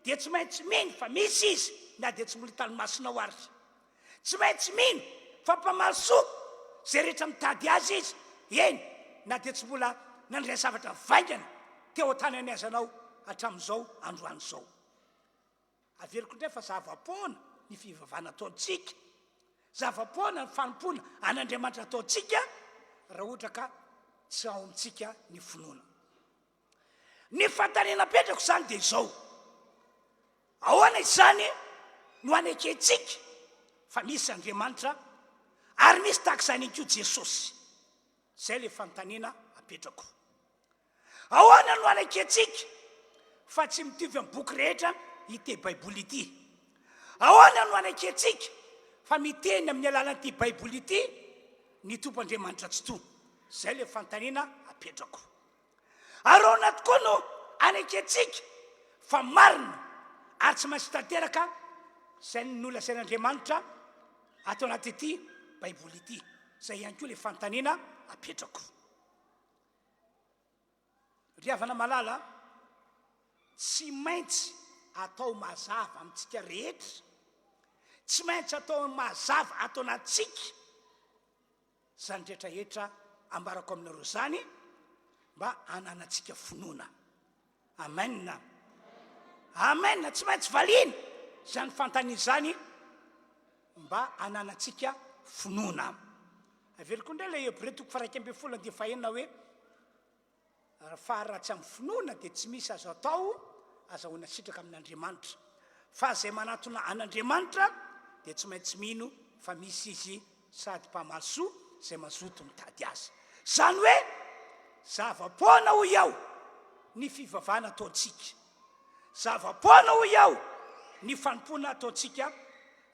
dia tsy maintsy mino fa misy Izy na dia tsy mbola hitan'ny masonao ary. Tsy maintsy mino fa mpamaly soa izay rehetra mitady Azy izy, eny, na dia tsy mbola nandray zavatra vaingana teo an-tanany aza anao hatramin'izao androany izao. Averiko indray fa zava-poana ny fivavahana ataontsika, zava-poana ny fanompoana an'Andriamanitra ataontsika raha ohatra ka tsy ao amintsika ny finoana. Ny fanontaniana apetrako izany dia izao, Ahoana izany no anekentsika fa misy Andriamanitra ary misy tahaka izany ihany koa Jesosy? Izay ilay fanontaniana apetrako. Ahoana no anekentsika fa tsy mitovy amin'ny boky rehetra ity Baiboly ity? Ahoana no anekentsika fa miteny amin'ny alalan'ity Baiboly ity ny Tompo Andriamanitra Tsitoha? Izay ilay fanontaniana apetrako. Ary ahoana tokoa no anekentsika fa marina ary tsy maintsy tanteraka izay nolazain'Andriamanitra ato anatin'ity Baiboly ity? Izay ihany koa ilay fanontaniana apetrako. Ry havana malala, tsy maintsy atao mazava amintsika rehetra, tsy maintsy atao mazava ato anatintsika Izany rehetrahetra ambarako aminareo izany mba hananantsika finoana. Amen. Amen. Tsy maintsy valiana izany fanontaniana izany mba hananantsika finoana. Averiko indray ilay Hebreo toko faha 11 andiany fahenina hoe Fa raha tsy amin'ny finoana dia tsy misy azo atao azahoana sitraka amin'Andriamanitra. Fa izay manatona an'Andriamanitra dia tsy maintsy mino fa misy Izy sady mpamaly soa izay mazoto mitady Azy. Izany hoe zava-poana hoy aho ny fivavahana ataontsika. Zava-poana hoy aho ny fanompoana ataontsika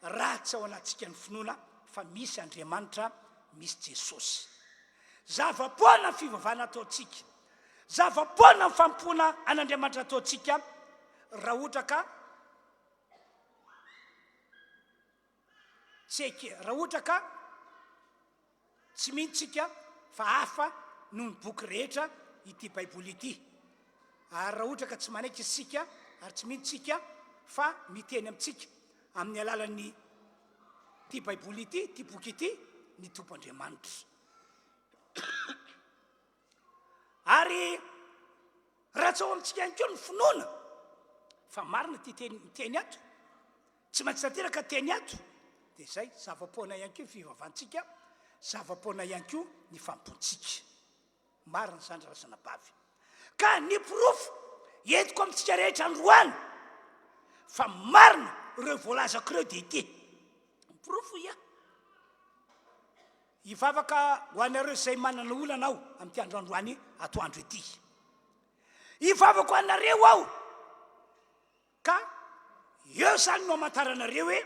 raha tsy ao anatintsika ny finoana fa misy Andriamanitra, misy Jesosy. Zava-poana ny fivavahana ataontsika. Zava-poana ny fanompoana an'Andriamanitra ataontsika raha ohatra ka tsy eke, raha ohatra ka tsy mino tsika fa hafa noho ny boky rehetra ity Baiboly ity. Ary raha ohatra ka tsy manaiky isika ary tsy mino tsika fa miteny amintsika amin'ny alalan'ny Ity Baiboly ity, ity boky ity, ny Tompo Andriamanitra. Ary raha tsy ao amintsika ihany koa ny finoana fa marina ity teny miteny ato, tsy maintsy tanteraka teny ato, dia izay zava-poana ihany koa ny fivavahantsika, zava-poana ihany koa ny fanompoantsika. Marina izany ry razanabavy. Ka ny porofo entiko amintsika rehetra androany fa marina ireo voalazako ireo dia ity. Ny porofo ia. Hivavaka ho anareo izay manana olana aho amin'ity andro androany atoandro ity. Hivavaka ho anareo aho ka eo izany no hamantaranareo hoe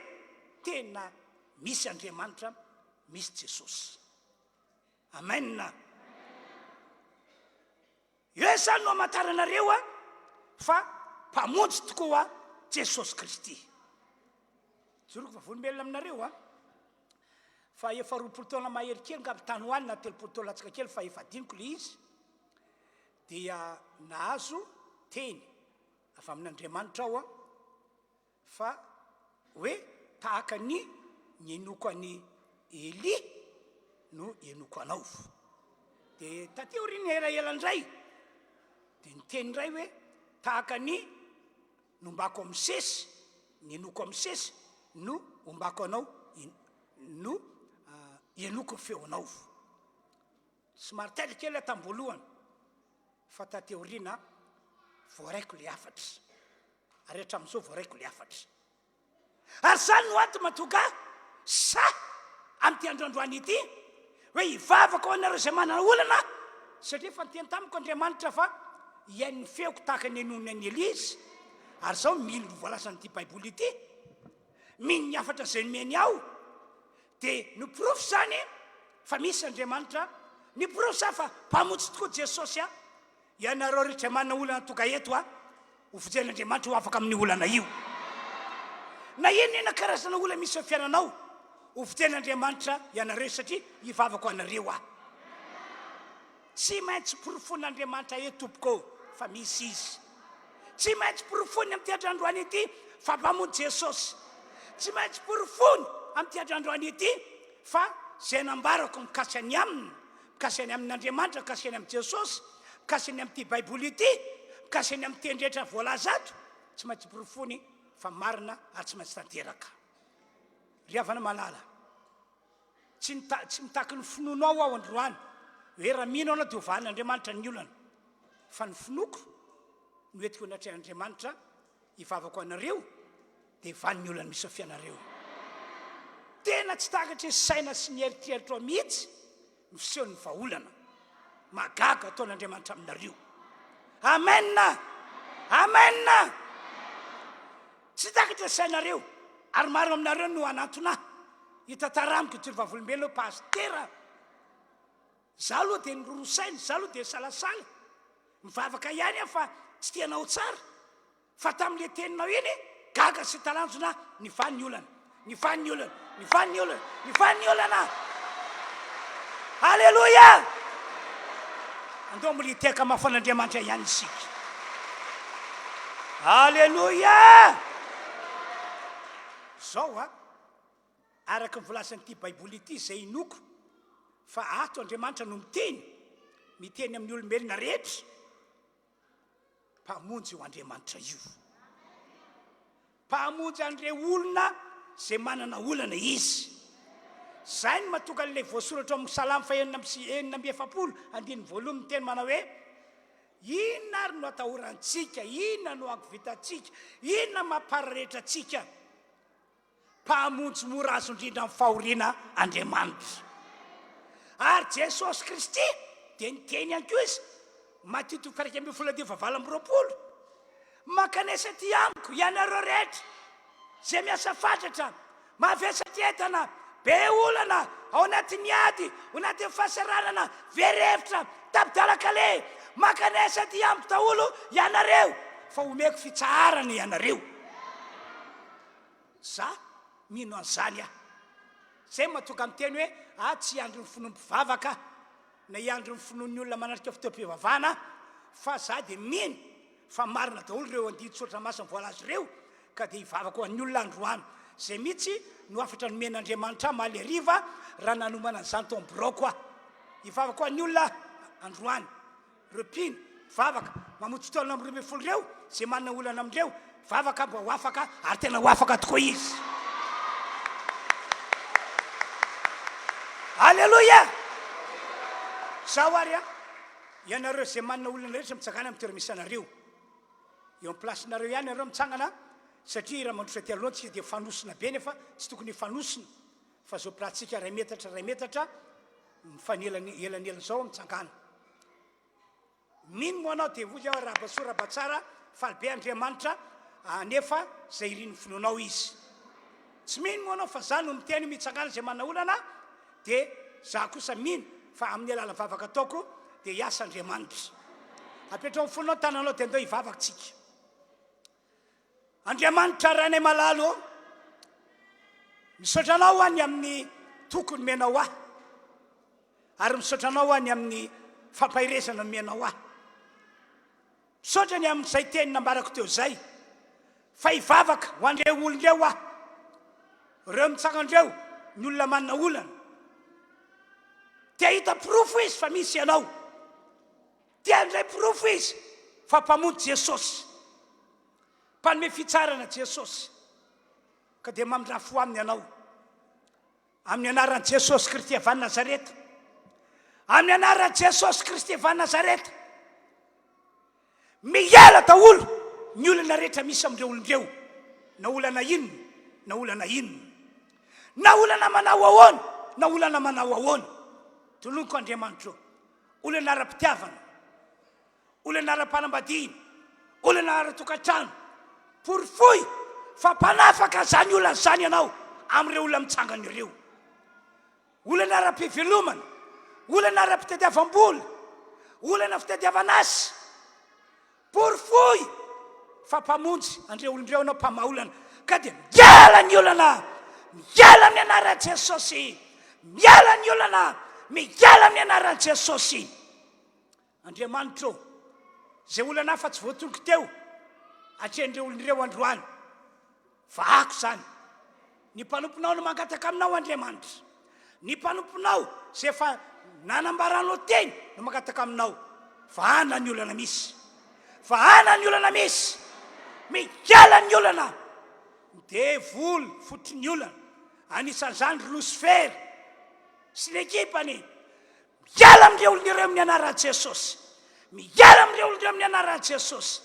tena misy Andriamanitra, misy Jesosy. Amen. Eo izany no hamantaranareo a fa Mpamonjy tokoa Jesosy Kristy. Joroko vavolombelona aminareo a. Fa efa 20 taona mahery kely ngamba tany ho any na 30 taona latsaka kely fa efa adinoko le izy dia nahazo teny avy amin'Andriamanitra aho fa hoe tahaka ny nihainoako an'i Elia no hihainoako anao. Dia taty aoriana elaela indray dia niteny indray hoe tahaka ny nombako an'i Mosesy, nihainoako an'i Mosesy no hombako anao, no hihainoako ny feonao. Somary taitra kely aho tamin'ny voalohany fa taty aoriana voaraiko ilay hafatra. Ary hatramin'izao voaraiko ilay hafatra. Ary izany no antony mahatonga ahy sahy amin'ity andro androany ity hoe hivavaka ho anareo izay manana olana aho, satria efa niteny tamiko Andriamanitra fa hihaino ny feoko tahaka ny henoiny an'i Elia izy, ary izaho mino ny voalazan'ity Baiboly ity, mino ny hafatra izay nomeny aho, dia ny porofo izany fa misy Andriamanitra, ny porofo izany fa Mpamonjy tokoa Jesosy aho. Ianareo rehetra manana olana tonga eto a, ho vonjen'Andriamanitra ho afaka amin'io olana io. Na inona inona karazana olana misy eo fiainanao, ho vonjen'Andriamanitra ianareo satria hivavaka ho anareo aho. Tsy maintsy porofoin'Andriamanitra eto tompoko fa misy Izy. Tsy maintsy porofoiny amin'ity andro androany ity fa Mpamonjy Jesosy. Tsy maintsy porofoiny amin'ity andro androany ity fa izay nambarako mikasika ny aminy Mikasika ny amin'Andriamanitra, mikasika ny amin'i Jesosy, mikasika ny amin'ity Baiboly ity, mikasika ny amin'ny teny rehetra voalaza ato, tsy maintsy porofoiny fa marina ary tsy maintsy tanteraka. Ry havana malala, tsy nita- tsy mitaky ny finoanao aho androany, hoe raha mino anao dia hovahan'Andriamanitra ny olana. Fa ny finoako no entiko anatrehan'Andriamanitra hivavako anareo, dia valy ny olana misy ao fianareo. Tena tsy takatry ny saina sy ny eritreritro mihitsy ny fisehon'ny vahaolana mahagaga ataon'Andriamanitra aminareo. Amen! Amen! Tsy takatry ny sainareo, ary maro aminareo no hanantona ahy hitantara amiko ijoro vavolombelona hoe pasitera. Za aloha dia niroro saina, za aloha dia nisalasala. Mivavaka ihany aho fa tsy tianao tsara. Fa tamin'ilay teninao iny, gaga sy talanjona aho, nivaha ny olana, nivaha ny olana, nivaha ny olana, nivaha ny olana! Aleloia! Andao mbola hitehaka mafy an'Andriamanitra ihany isika. Aleloia! Zao a, araka ny voalazan'ity Baiboly ity izay inoako fa ato Andriamanitra no miteny, miteny amin'ny olombelona rehetra, Mpamonjy io Andriamanitra io. Mpamonjy an'ireo olona izay manana olana Izy. Izay no mahatonga an'ilay voasoratra ao amin'ny Salamo fahenina amby sy 46, andininy voalohany miteny manao hoe, Inona ary no atahorantsika? Inona no ankovitantsika? Inona mampararetra antsika? Mpamonjy mora azo indrindra amin'ny fahoriana Andriamanitra. Ary Jesosy Kristy dia niteny ihany koa Izy, Matio toko faha-11 andininy faha-28, Mankanesa aty amiko ianareo rehetra izay miasa fatratra, mavesatra entana, be olana, ao anatin'ny ady, ao anatin'ny fahasahiranana, very hevitra, tapi-dalan-kaleha, mankanesa aty amiko daholo ianareo, fa homeko fitsaharana ianareo. Za mino an'izany aho. Zay mahatonga miteny hoe ah tsy hiandry ny finoan'ny mpivavaka aho na hiandry ny finoan'ny olona manatrika fotoam-pivavahana aho fa za dia mino fa marina daholo ireo andinin-tsoratra masina voalaza ireo ka dia hivavaka ho an'ny olona androany. Zay mihitsy no hafatra nomen'Andriamanitra ahy omaly hariva raha nanomana an'izany tao amin'ny biraoko aho. Hivavaka ho an'ny olona aho androany. Ireo mpino, mpivavaka, mamonjy fotoana amin'ny 12 ireo, izay manana olana amin'ireo, vavaka mba ho afaka, ary tena ho afaka tokoa izy. Aleloia! Izao ary an, ianareo izay manana olana rehetra mitsangana amin'ny toerana misy anareo. Eo amin'ny place-nareo ihany ianareo mitsangana, satria raha mandroso aty aloha tsika dia mifanosona be nefa tsy tokony hifanosona, fa izao place-tsika iray metatra iray metatra, mifanelanelana izao mitsangana. Mino moa anao dia hoy aho Rabasoa Rabatsara faly be Andriamanitra anefa izay irin'ny finoanao izy. Tsy mino moa anao fa za no miteny mitsangana izay manana olana dia za kosa mino fa amin'ny alalan'ny vavaka ataoko dia hiasa Andriamanitra. Apetraho amin'ny fonao ny tananao dia andao hivavaka tsika. Andriamanitra Rainay malala ô, misaotra Anao aho ny amin'ny. toky nomenao ahy. Ary misaotra Anao aho ny amin'ny fampaherezana nomenao ahy. Misaotra ny amin'izay teny nambarako teo izay, fa hivavaka ho an'ireo olona ireo aho. Ireo mitsangana ireo, ny olona manana olana. Te hahita porofo izy fa misy Ianao. Te handray porofo izy fa Mpamonjy Jesosy. Mpanome fitsarana Jesosy. Ka dia mamindrà fo aminy Ianao. Amin'ny anaran'i Jesosy Kristy avy any Nazareta. Amin'ny anaran'i Jesosy Kristy avy any Nazareta. Miala daholo ny olana rehetra misy amin'ireo olona ireo. Na olana inona, na olana inona. Na olana manao ahoana, na olana manao ahoana. Toloniko Andriamanitro. Olana ara-pitiavana. Olana ara-panambadiana, olana ara-tokantrano. Porofoy fa mpanafaka izany olana izany ianao amin'ireo olona mitsangana ireo. Olana ara-pivelomana, olana ara-pitadiavam-bola, olana fitadiavana asa. Porofoy fa mpamonjy an'ireo olona ireo ianao, mpamaha olana. Ka dia miala ny olana, miala amin'ny anaran'i Jesosy, miala ny olana, miala amin'ny anaran'i Jesosy. Andriamanitra ô, izay olana hafa tsy voatonoko teo atrehin'ireo olona ireo androany, vahako izany. Ny mpanomponao no mangataka aminao, Andriamanitra. Ny mpanomponao izay efa nanambaranao teny no mangataka aminao. Vahana ny olana misy. Vahana ny olana misy. Miala ny olana. Ny devoly fototry ny olana. Anisan'izany ry Losifera sy ny ekipany. Miala amin'ireo olona ireo amin'ny anaran'i Jesosy. Miala amin'ireo olona ireo amin'ny anaran'i Jesosy.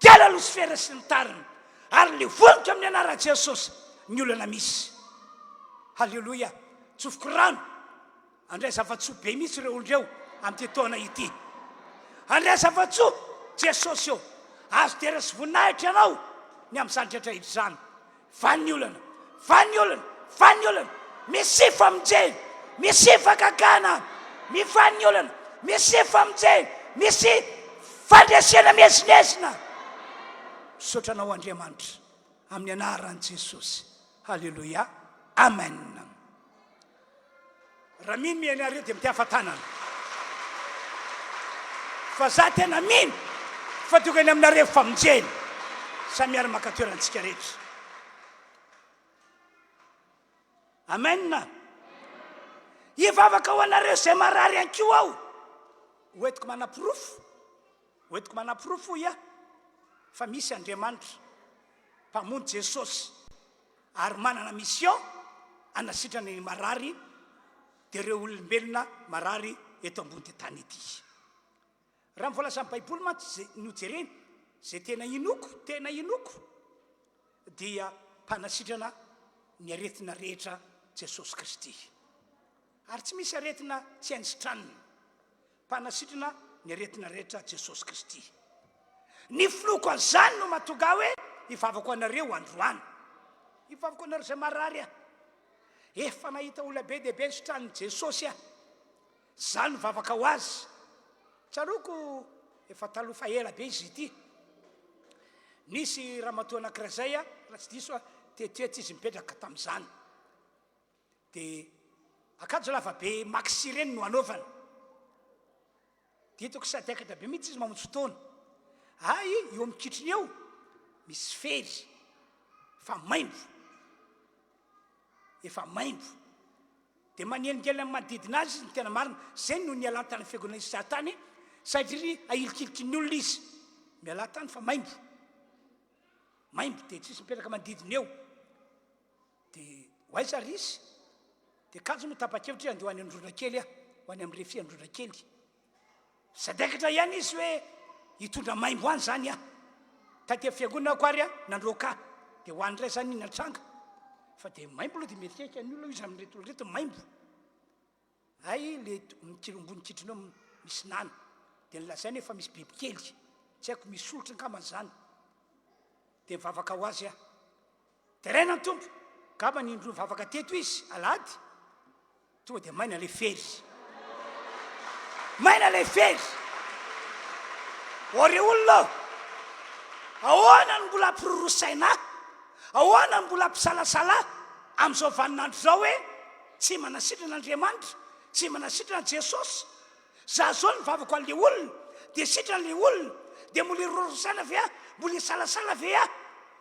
Miala Losifera sy ny tariny. Ary levoniko amin'ny anaran'i Jesosy ny olana misy. Haleloia. Tsofiko rano. Handray zava-tsoa be mihitsy ireo olona ireo amin'ity taona ity. Handray zava-tsoa Jesosy ô. Azo dera sy voninahitra ianao ny amin'izany rehetra izany. Valy ny olana, valy ny olana, valy ny olana, Mesia famonjena, Mesia fakakana, mivaly ny olana, Mesia famonjena, Mesia fandresena miezinezina. Misaotra anao Andriamanitra amin'ny anaran'i Jesosy. Haleloia. Amen. Raha mino ianareo dia mitehafa tanana. Fa za tena mino fa tonga any aminareo famonjena. Samy miara maka toerana antsika rehetra. Amen. Hivavaka ho anareo izay marary ihany koa aho. Hoentiko manaporofo. Hoentiko manaporofo hoy aho fa misy Andriamanitra Mpamonjy Jesosy. ary manana mission hanasitrana ny marary dia ireo olombelona marary eto ambony tany ety. Raha ny voalazan'ny Baiboly mantsy izay no jerena, izay tena inoako, tena inoako dia mpanasitrana ny aretina rehetra Jesosy Kristy. Ary tsy misy aretina tsy hainy sitranina. Mpanasitrana ny aretina rehetra Jesosy Kristy. Ny finoako an'izany no mahatonga ahy hoe hivavako anareo androany. Hivavako anareo izay marary aho. Efa nahita olona be dia be nositranin'i Jesosy aho. Izaho nivavaka ho azy. Tsaroako efa taloha fa ela be izy ity. Nisy ramatoa anankiray izay, raha tsy diso aho, teto izy mipetraka tamin'izany. Dia akanjo lava be maxi ireny no anaovany. Dia hitako sadaikatra be mihitsy izy mamonjy fotoana. Hay eo amin'ny kitrony eo misy fery fa maimbo. Efa maimbo. Dia manelingelina ny manodidina azy izy ny tena marina. Izay no nialany tany fiangonana izy tany satria ahilikiliky ny olona izy. Mialà tany fa maimbo. Maimbo dia tsisy mipetraka manodidina eo. Dia ho aiza ary izy? Dia kanjo moa tapa-kevitra hoe handeha ho any Androndrakely aho, ho any amin'ny Refi Androndrakely. Sadaikatra ihany izy hoe hitondra maimbo any izany aho. Taty amin'ny fiangonana ako ary aho nandroaka ahy. Dia ho any indray izany iny nitranga. Fa dia maimbo aloha dia mieritreritra ny olona hoe iza amin'ireto olona ireto maimbo. Hay le ambony kitrony eo misy nana. Dia nolazainy hoe fa misy bibikely. Tsy haiko misy olitra angamba izany. Dia nivavaka ho azy aho. Deraina ny Tompo! Angamba ny indroa nivavaka teto izy, alahady, tonga dia maina ilay fery. Maina ilay fery! Ô ry olona ô! Ahoana no mbola hampirorosaina ahy? Ahoana no mbola hampisalasala ahy amin'izao vaninandro izao hoe? tsy manasitrana Andriamanitra, tsy manasitrana Jesosy. Za zao nivavaka ho an'le olona dia sitrana le olona dia mbola hirororo saina ve aho? Mbola hisalasala ve aho?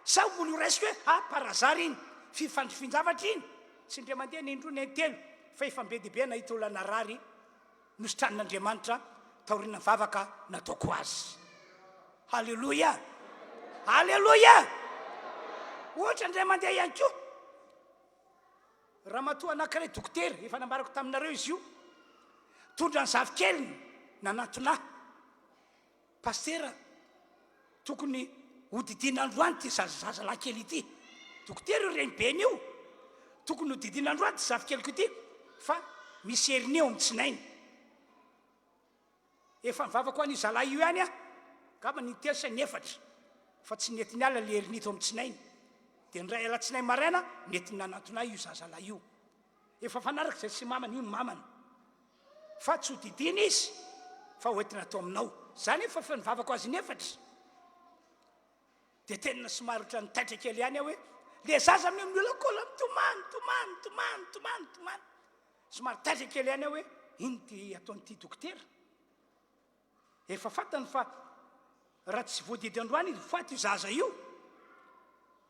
Sa mbola ho raisiko hoe ah par hasard iny, fifandrifian-javatra iny? Tsy indray mandeha na indroa na intelo fa efa be dia be aho nahita olona narary nositranin'Andriamanitra taorian'ny vavaka nataoko ho azy. Haleloia! Aleloia! Ohatra indray mandeha ihany koa, ramatoa anankiray dokotera, efa nambarako taminareo izy io, nitondra ny zafikeliny nanatona ahy. Pasitera, tokony hodidiana androany ity zazalahy kely ity. Dokotera io renibeny io. Tokony hodidiana androany ity zafikeliko ity fa misy hernie ao amin'ny tsinainy. Efa nivavaka ho an'io zalahy io ihany aho, angamba ny intelo sa inefatra, fa tsy nety niala ilay hernie tao amin'ny tsinainy. Dia ny iray alatsinainy maraina, nety nanantona ahy io zazalahy io. Efa mifanaraka izay sy mamany, io ny mamany. Fa tsy ho didiana izy fa ho entina ato aminao. Za nefa efa nivavaka ho azy inefatra. Dia tena somary ohatran'ny taitra kely ihany aho hoe le zaza amin'io miolakola mitomany, mitomany, mitomany, mitomany, mitomany. Somary taitra kely ihany aho hoe ino ty ataon'ity dokotera. Efa fantany fa raha tsy voadidy androany izy ho faty io zaza io.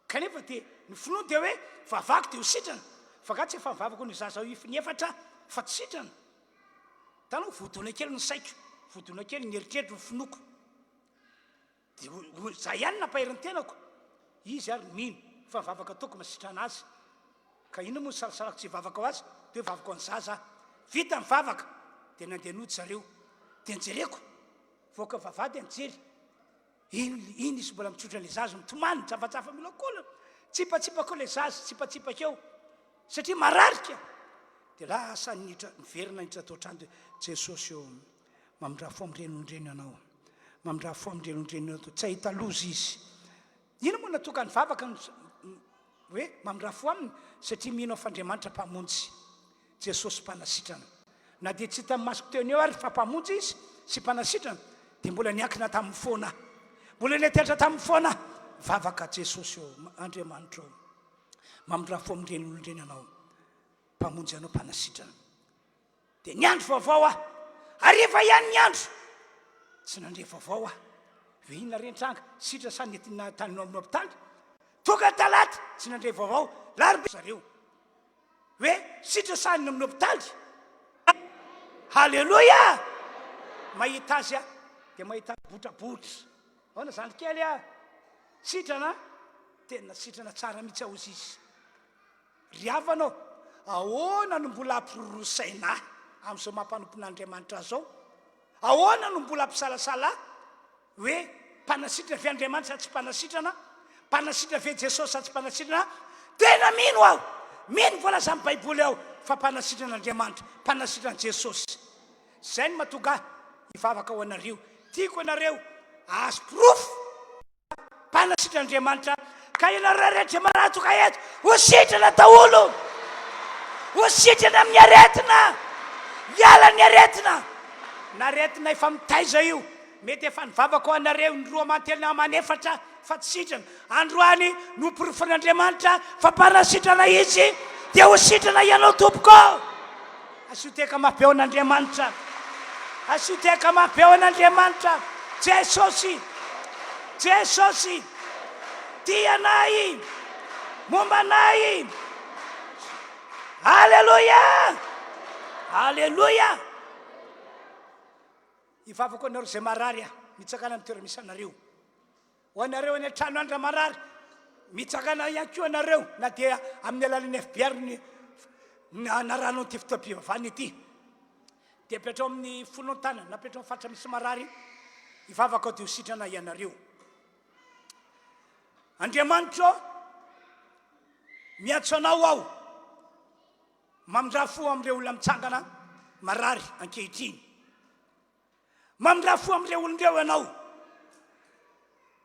Kanefa dia ny finoany dia hoe vavako dia ho sitrana. Fa angaha tsy efa nivavaka an'io zaza io inefatra fa tsy sitrana? Hitanao, voadona kely ny saiko, voadona kely ny eritreritro, ny finoako. Dia za ihany nampahery ny tenako, izy ary mino fa ny vavaka ataoko masitrana azy. Ka inona moa ny salasalako tsy hivavaka ho azy, dia hoe vavaka ho an'ny zaza aho. Vita ny vavaka, dia nandeha nody zareo. Dia nojereko, voaka vava dia nijery. Iny, iny izy mbola mitsotra ilay zaza, mitomany, mitsafatsafa miolakolana. Tsipatsipaka eo ilay zaza, tsipatsipaka eo. Satria marary ka. Dia lasa niditra, niverina niditra tao an-trano dia, Jesosy ô, Mamindrà fo amin'ireny olon-dreny ianao. Mamindrà fo amin'ireny olon-dreny ianao. Tsy hahita loza izy. Inona moa natoka ny vavaka hoe mamindrà fo aminy? Satria mino aho fa Andriamanitra Mpamonjy. Jesosy Mpanasitrana. Na dia tsy hitan'ny masoko teo eo ary fa Mpamonjy Izy sy Mpanasitrana, dia mbola niankina taminy foana aho. Mbola niantehitra taminy foana aho. Vavaka, Jesosy ô, Andriamanitra ô, mamindrà fo amin'ireny olon-dreny ianao. Mpamonjy anao, Mpanasitrana. Dia niandry vaovao aho. Hariva ihany ny andro. Tsy nandre vaovao aho. Ve inona re ny tranga? Sitra sa nentina tany amin'ny hopitaly? Tonga ny talata, tsy nandre vaovao. Larobia zareo. Hoe sitra sa any amin'ny hopitaly? Haleloia! Mahita azy aho, dia mahita botrabotra. Ahoana zandry kely ah? Sitrana? Tena sitrana tsara mihitsy aho hozy izy. Ry havana ô, ahoana no mbola hampiroroa saina ahy amin'izao maha mpanompon'Andriamanitra ahy izao? Ahoana no mbola hampisalasala ahy hoe mpanasitrana ve Andriamanitra sa tsy mpanasitrana? Mpanasitrana ve Jesosy sa tsy mpanasitrana? Tena mino aho, mino ny voalazan'ny Baiboly aho fa mpanasitrana Andriamanitra, mpanasitrana Jesosy. Izay no mahatonga ahy hivavaka ho anareo. Tiako ianareo hahazo porofo. Mpanasitra Andriamanitra ka ianareo rehetra maratoka eto ho sitrana daholo, ho sitrana amin'ny aretina, hiala ny aretina, na aretina efa mitaiza io, mety efa nivavaka ho anareo ny roa aman-telo na aman'efatra fa tsy sitrana, androany noporofon'Andriamanitra fa mpanasitrana Izy dia ho sitrana ianao tompoko. Asio tehaka mafy be ho an'Andriamanitra. Asio tehaka mafy be ho an'Andriamanitra. Jesosy. Jesosy. Tia anay. Momba anay. Aleloia. Aleloia. Hivavaka ho anareo izay marary aho. Mitsangana amin'ny toerana misy anareo. Ho anareo any an-trano any raha marary, mitsangana ihany koa ianareo na dia amin'ny alalan'ny FBR ny anarahanao ity fotoam-pivavahana ity. Dia apetrao amin'ny fonao ny tanana, na apetrao amin'ny faritra misy marary, hivavaka aho dia ho sitrana ianareo. Andriamanitro, miantso anao aho, mamindrà fo amin'ireo olona mitsangana marary ankehitriny. Mamindrà fo amin'ireo olona ireo ianao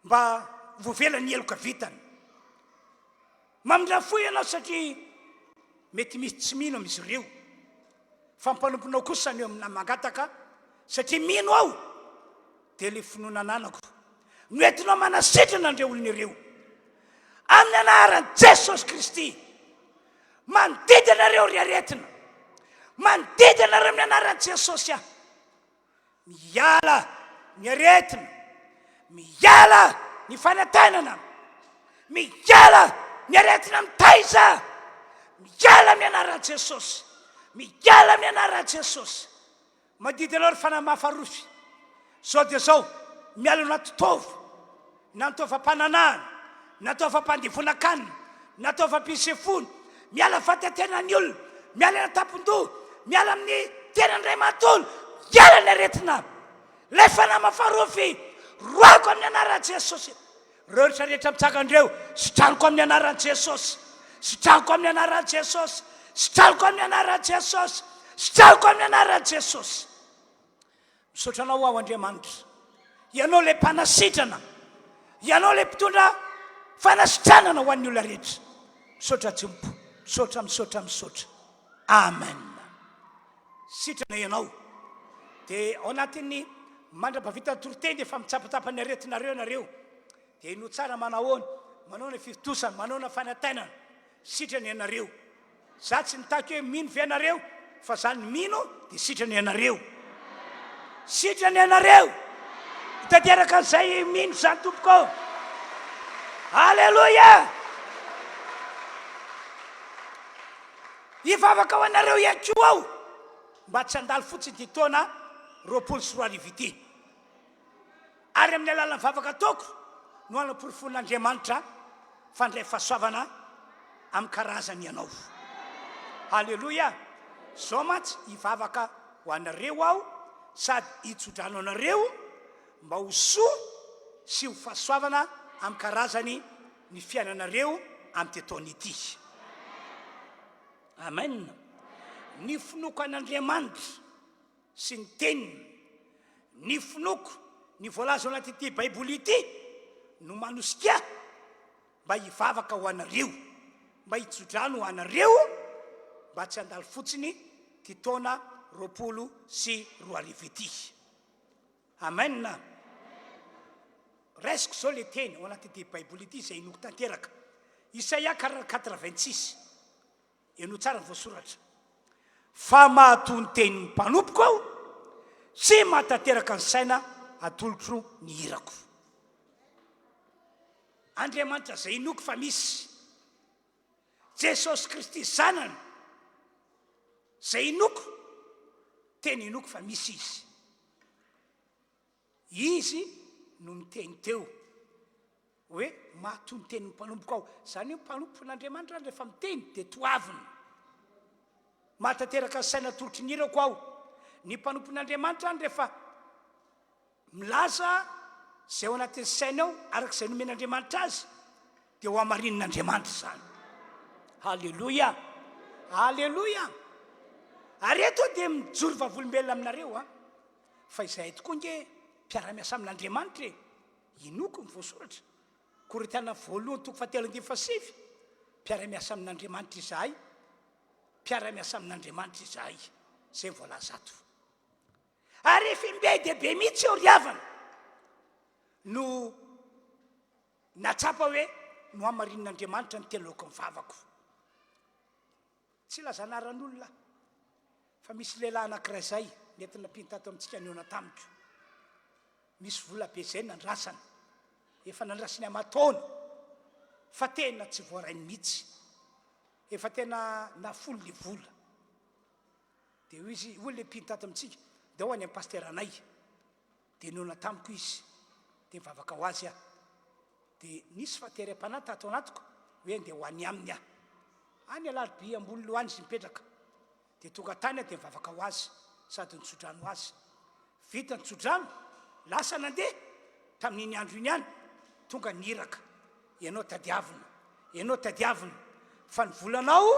mba ho voavela ny heloka vitany. Mamindrà fo ianao satria mety misy tsy mino amin'izy ireo. Fa mpanomponao kosa no eo aminà mangataka satria mino aho dia ilay finoana ananako no entinao manasitrana an'ireo olona ireo. Amin'ny anaran'i Jesosy Kristy, mandidy anareo ry aretina. Mandidy anareo amin'ny anaran'i Jesosy aho. Miala ny aretina, miala ny fanantenana, miala ny aretina mitaiza, miala amin'ny anaran'i Jesosy, miala amin'ny anaran'i Jesosy. Mandidy anao ry fanahy mahafarofy, zao dia zao, miala anaty taova, na ny taovam-pananahana, na taovam-pandevonan-kanina, na taovam-pisefoana, miala fahatentenan'ny olona, miala any an-tampon-doha, miala amin'ny tenany iray manontolo, miala ny aretina, ilay fanahy mahafarofy, roahiko amin'ny anaran'i Jesosy. Ireo rehetra rehetra mitsangana ireo, sitraniko amin'ny anaran'i Jesosy. Sitraniko amin'ny anaran'i Jesosy. Sitraniko amin'ny anaran'i Jesosy. Sitraniko amin'ny anaran'i Jesosy. Misaotra anao aho Andriamanitra. Ianao ilay mpanasitrana. Ianao ilay mpitondra fanasitranana ho an'ny olona rehetra. Misaotra Tompo. Misaotra, misaotra, misaotra. Amen. Sitrana ianao. Dia ao anatin'ny mandra-pahavita ny toriteny dia efa mitsapatsapa ny aretinareo ianareo. Dia henoy tsara manahoana, manahoana fitosana, manahoana fanatainana. Sitrana ianareo. Za tsy nitaky hoe mino ve ianareo, fa za ny mino dia sitrana ianareo. Sitrana ianareo. Tanteraka an'izay mino izany tompoko. Aleloia! Hivavaka ho anareo ihany koa aho mba tsy handalo fotsiny ity taona 2020 ity. Ary amin'ny alalan'ny vavaka ataoko no hanaporofoan'Andriamanitra fa handray fahasoavana amin'ny karazany ianao. Haleloia! Izao mantsy, hivavaka ho anareo aho sady hitsodrano anareo mba ho soa sy ho fahasoavana amin'ny karazany ny fiainanareo amin'ity taona ity. Amen. Ny finoako an'Andriamanitra sy ny teniny, ny finoako ny voalaza ao anatin'ity Baiboly ity no manosika ahy mba hivavaka ho anareo, mba hitsodrano ho anareo mba tsy handalo fotsiny ity taona 2020 ity. Amen! Raisiko izao ilay teny ao anatin'ity Baiboly ity izay inoako tanteraka. Isaia 86. Henoy tsara ny voasoratra. Fa mahatoa ny tenin'ny mpanompoko aho, sy mahatanteraka ny saina atolotro ny irako. Andriamanitra izay inoako fa misy. Jesosy Kristy Zanany izay inoako, tena inoako fa misy Izy. Izy no niteny teo hoe matoa ny tenin'ny mpanompoko aho. Izany hoe mpanompon'Andriamanitra izany rehefa miteny dia toavina. Mahatanteraka ny saina atolotry ny irako aho. Ny mpanompon'Andriamanitra izany rehefa Milaza izay ao anatin'ny sainy ao araka izay nomen'Andriamanitra azy, dia ho hamarinin'Andriamanitra izany. Haleloia! Haleloia! Ary eto aho dia mijoro vavolombelona aminareo an, fa izahay tokoa nge mpiara-miasa amin'Andriamanitra e! Inoako ny voasoratra. Korintiana voalohany toko fahatelo andininy fahasivy, mpiara-miasa amin'Andriamanitra izahay, mpiara-miasa amin'Andriamanitra izahay. Izay ny voalaza ato. Ary efa im-be dia be mihitsy eo ry havana no nahatsapa hoe nohamarinin'Andriamanitra ny teny ny vavako. Tsy hilaza anaran'olona aho, fa misy lehilahy anankiray izay nentina mpino tato amintsika nihaona tamiko. Misy vola be izay nandrasana, efa nandrasany aman-taona, fa tena tsy voarainy mihitsy. Efa tena nafolo ilay vola. Dia hoy izy, hoy ilay mpino tato amintsika, ndao any amin'ny pasiteranay. Dia nihaona tamiko izy, dia nivavaka ho azy aho. Dia nisy fahaterem-panahy tato anatiko hoe andeha ho any aminy aho. Any Alarobia ambony loha any izy mipetraka. Dia tonga tany aho dia nivavaka ho azy sady nitsodrano azy. Vita ny tsodrano, lasa nandeha, tamin'iny andro iny ihany, tonga ny iraka. Ianao tadiavina, ianao tadiavina, fa ny volanao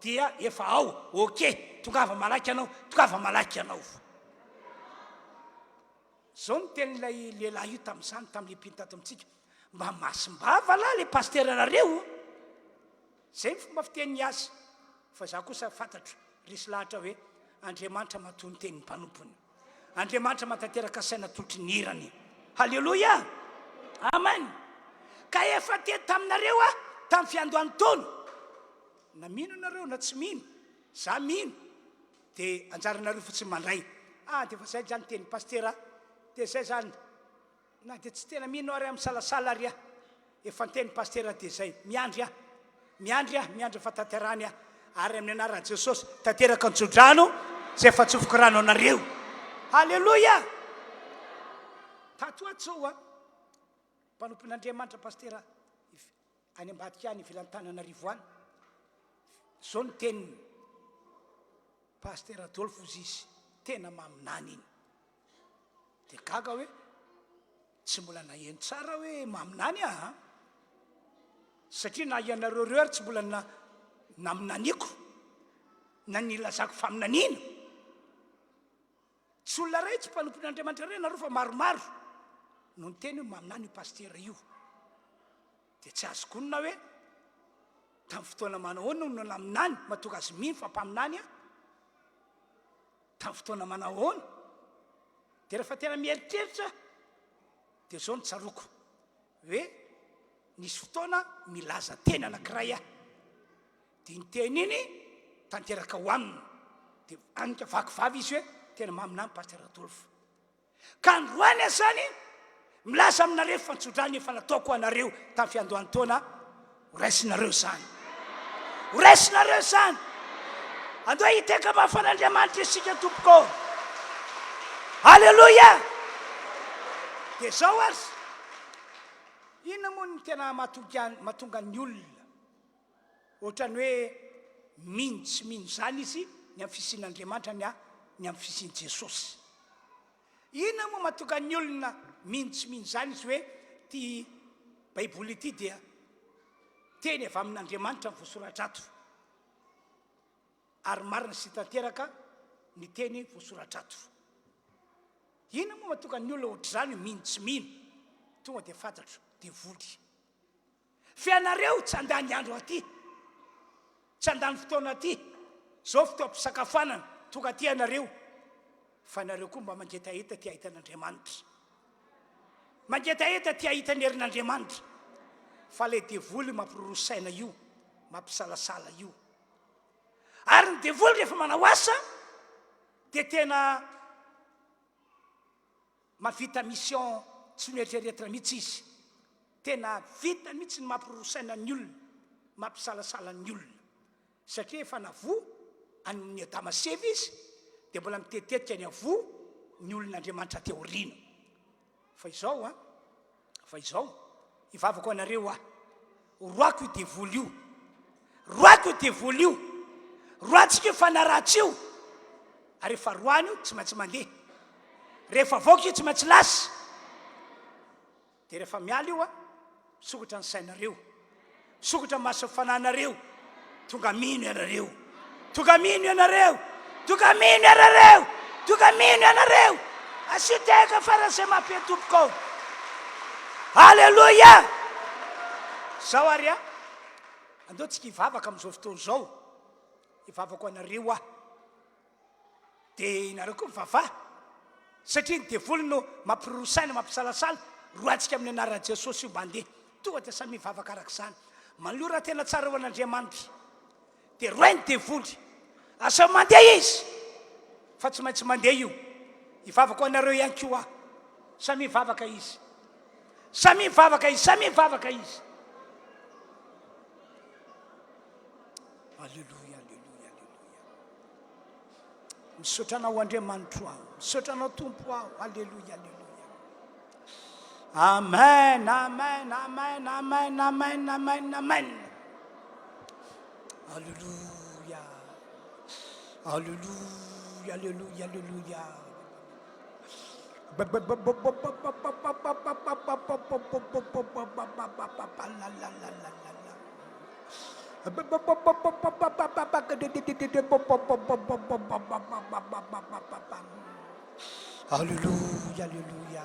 dia efa ao, ok, tongava malaky ianao, tongava malaky ianao. Zao ny tenin'ilay lehilahy io tamin'izany, tamin'ilay mpino tato amintsika, mba masim-bava lahy ilay pasiteranareo. Zay ny fomba fiteniny azy, fa za kosa fantatro, resy lahatra hoe Andriamanitra matoa ny tenin'ny mpanompony. Andriamanitra mahatanteraka saina atolotry ny hirany. Haleloia! Amen! Ka efa teny taminareo aho tamin'ny fiandohan'ny taona. Na mino ianareo na tsy mino, za mino. Dia anjaranareo fotsiny mandray. Ah, dia efa zay zany tenin'i Pasitera, dia zay zany. Na dia tsy tena mino ary aho, misalasala ary aho. Efa niteny Pasitera dia zay. Miandry aho. Miandry aho, miandry ny fahatanterahany aho. Ary amin'ny anaran'i Jesosy, tanteraka ny tsodrano izay efa tsofiko rano anareo. Haleloia! Tato ato zao an, mpanompon'Andriamanitra Pasitera any ambadika any ivelan'i Tananarivo any. Zao ny teniny. Pasitera Adolphe hozy izy, tena maminany iny. Dia gaga hoe tsy mbola naheno tsara hoe maminany aho an! Satria na ianareo ireo ary tsy mbola na naminaniako na nilazako faminaniana. Tsy olona iray, tsy mpanompon'Andriamanitra iray nareo fa maromaro no niteny hoe maminany io pasitera io. Dia tsy azoko onona hoe tamin'ny fotoana manahoana no naminany mahatonga azy mino fa mpaminany aho. Tamin'ny fotoana manao ahoana? Dia rehefa tena mieritreritra dia izao no tsaroako hoe nisy fotoana milaza teny anankiray aho. Dia iny teny iny tanteraka ho aminy. Dia anika vaky vava izy hoe tena maminany Pasteur Adolphe. Ka androany aho izany milaza aminareo fa ny tsodrano efa nataoko ho anareo tamin'ny fiandohan'ny taona, ho raisinareo izany. Ho raisinareo izany. Andao hiteka mafy an'Andriamanitra isika tompoko. Aleloia! Dia izao ary, inona moa no tena mahatonga ny olona ohatran'ny hoe mino tsy mino izany izy ny amin'ny fisian'Andriamanitra ny ny amin'ny fisian'i Jesosy. Inona moa mahatonga ny olona mino tsy mino izany izy hoe ity Baiboly ity dia teny avy amin'Andriamanitra ny voasoratra ato ary marina sy tanteraka ny teny voasoratra ato. Inona moa mahatonga ny olona ohatr'izany mino tsy mino? Tonga dia fantatro, devoly. F'ianareo tsy handany andro aty, tsy handany fotoana aty, izao fotoam-pisakafoanana, tonga aty ianareo, fa nareo koa mba mangetaheta te hahita an'Andriamanitra. Mangetaheta te hahita ny herin'Andriamanitra. Fa ilay devoly mampiroroa saina io, mampisalasala io. Ary ny devoly rehefa manao asa dia tena Mahavita mission tsy noeritreretina mihitsy izy. Tena vitany mihitsy ny mampiroro saina ny olona, mampisalasala ny olona. Satria efa navoa an'i Adama sy Eva izy, dia mbola mitetitetika ny havoa ny olon'Andriamanitra aty aoriana. Fa izao an, fa izao, hivavaka ho anareo aho. Roako io devoly io. Roako io devoly io. Roantsika io fanahy ratsy io. Ary rehefa roahina io, tsy maintsy mandeha. Rehefa avoaka io, tsy maintsy lasa. Dia rehefa miala io, misokatra ny sainareo. Misokatra ny mason'ny fanahinareo. Tonga mino ianareo. Tonga mino ianareo. Tonga mino ianareo. Tonga mino ianareo. Asio tehaka faran'izay mampia tompoko ao. Alléluia. Zao ary a. Andao tsika hivavaka amin'izao fotoana izao. Hivavaka ho anareo aho. Dia ianareo koa mivavaha. Satria ny devoly no mampiroro saina, mampisalasala, roahintsika amin'ny anaran'i Jesosy io mba handeha. Tonga dia samy mivavaka araka izany. Manolora tena tsara ho an'Andriamanitra. Dia roahy ny devoly. Asao mandeha izy. Fa tsy maintsy mandeha io. Hivavaka ho anareo ihany koa aho. Samia mivavaka izy. Samia mivavaka izy. Samia mivavaka izy. Aleloia, aleloia, aleloia. Misaotra anao Andriamanitro aho. Misaotra anao Tompo aho. Aleloia, aleloia. Amen, amen, amen, amen, amen, amen, amen. Aleloia. Aleloia, aleloia, aleloia. Alléluia, alléluia.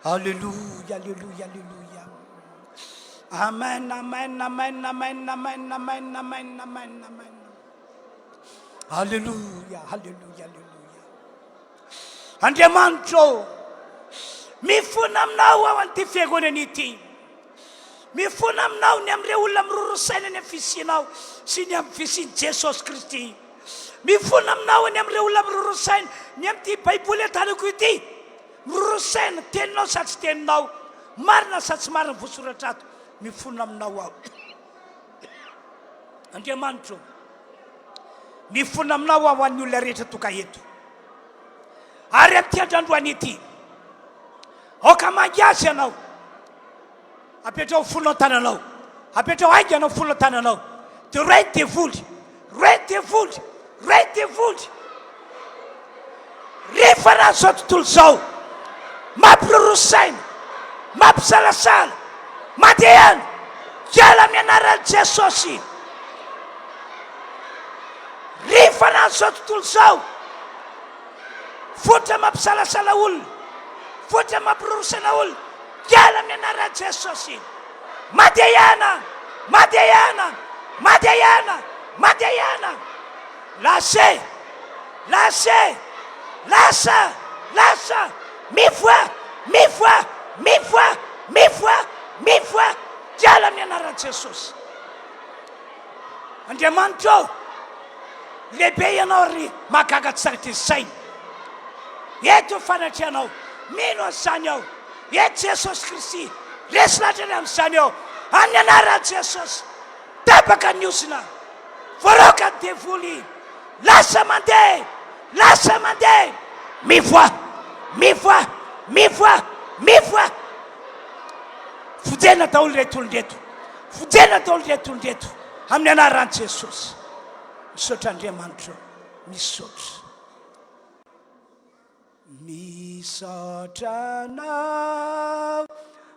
Alléluia, alléluia, alléluia. Amen, amen, amen, amen, amen, amen, amen, amen, amen. Alléluia, alléluia, alléluia. Andriamanitra ô, mifona aminao aho an'ity fiangonana ity. Mifona aminao ny amin'ireo olona miroro saina ny amin'ny fisianao sy ny amin'ny fisian'i Jesosy Kristy. Mifona aminao ny amin'ireo olona miroro saina ny amin'ity Baiboly an-tanako ity. Miroro saina, teninao sa tsy teninao? Marina sa tsy marina ny voasoratra ato? Mifona aminao aho. Andriamanitro, mifona aminao aho ho an'ny olona rehetra tonga eto. Ary amin'ity andro androany ity, aoka hamangy azy ianao. Apetraho fonao an-tananao. Apetraho haingana fonao an-tananao. Dia roahy ny devoly. Roahy ny devoly. Roahy ny devoly. Rehefa raha izao tontolo izao mampiroroa saina, mampisalasala, mandehana, hiala amin'ny anaran'i Jesosy. Rehefa raha izao tontolo izao Voatra mampisalasala olona, voatra mampirorosana olona, hiala amin'ny anaran'i Jesosy. Mandehana, mandehana, mandehana, mandehana. Lasa e, lasa e, lasa, lasa, mivoaha, mivoaha, mivoaha, mivoaha, mivoaha, hiala amin'ny anaran'i Jesosy. Andriamanitra ô, lehibe Ianao ry mahagaga tsy takatry ny saina. Eto ny fanatrehanao, mino an'izany aho. Eto Jesosy Kristy, resy lahatra ny amin'izany aho. Amin'ny anaran'i Jesosy, tapaka ny ozona, voaroaka ny devoly, lasa mandeha, lasa mandeha, mivoaha, mivoaha, mivoaha, mivoaha. Vonjena daholo ireto olona ireto. Vonjena daholo ireto olona ireto amin'ny anaran'i Jesosy. Misaotra Andriamanitra ô. Misaotra. Misaotra anao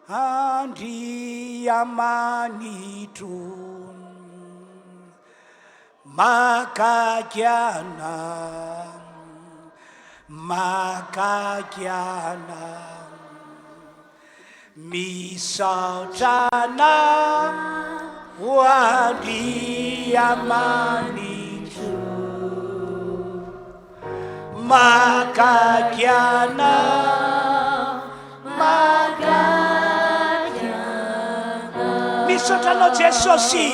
Andriamanitro. Mahagaga anao. Mahagaga anao. Misaotra anao o Andriamanitro Mahagaga anao Mahagaga anao Misaotra anao Jesosy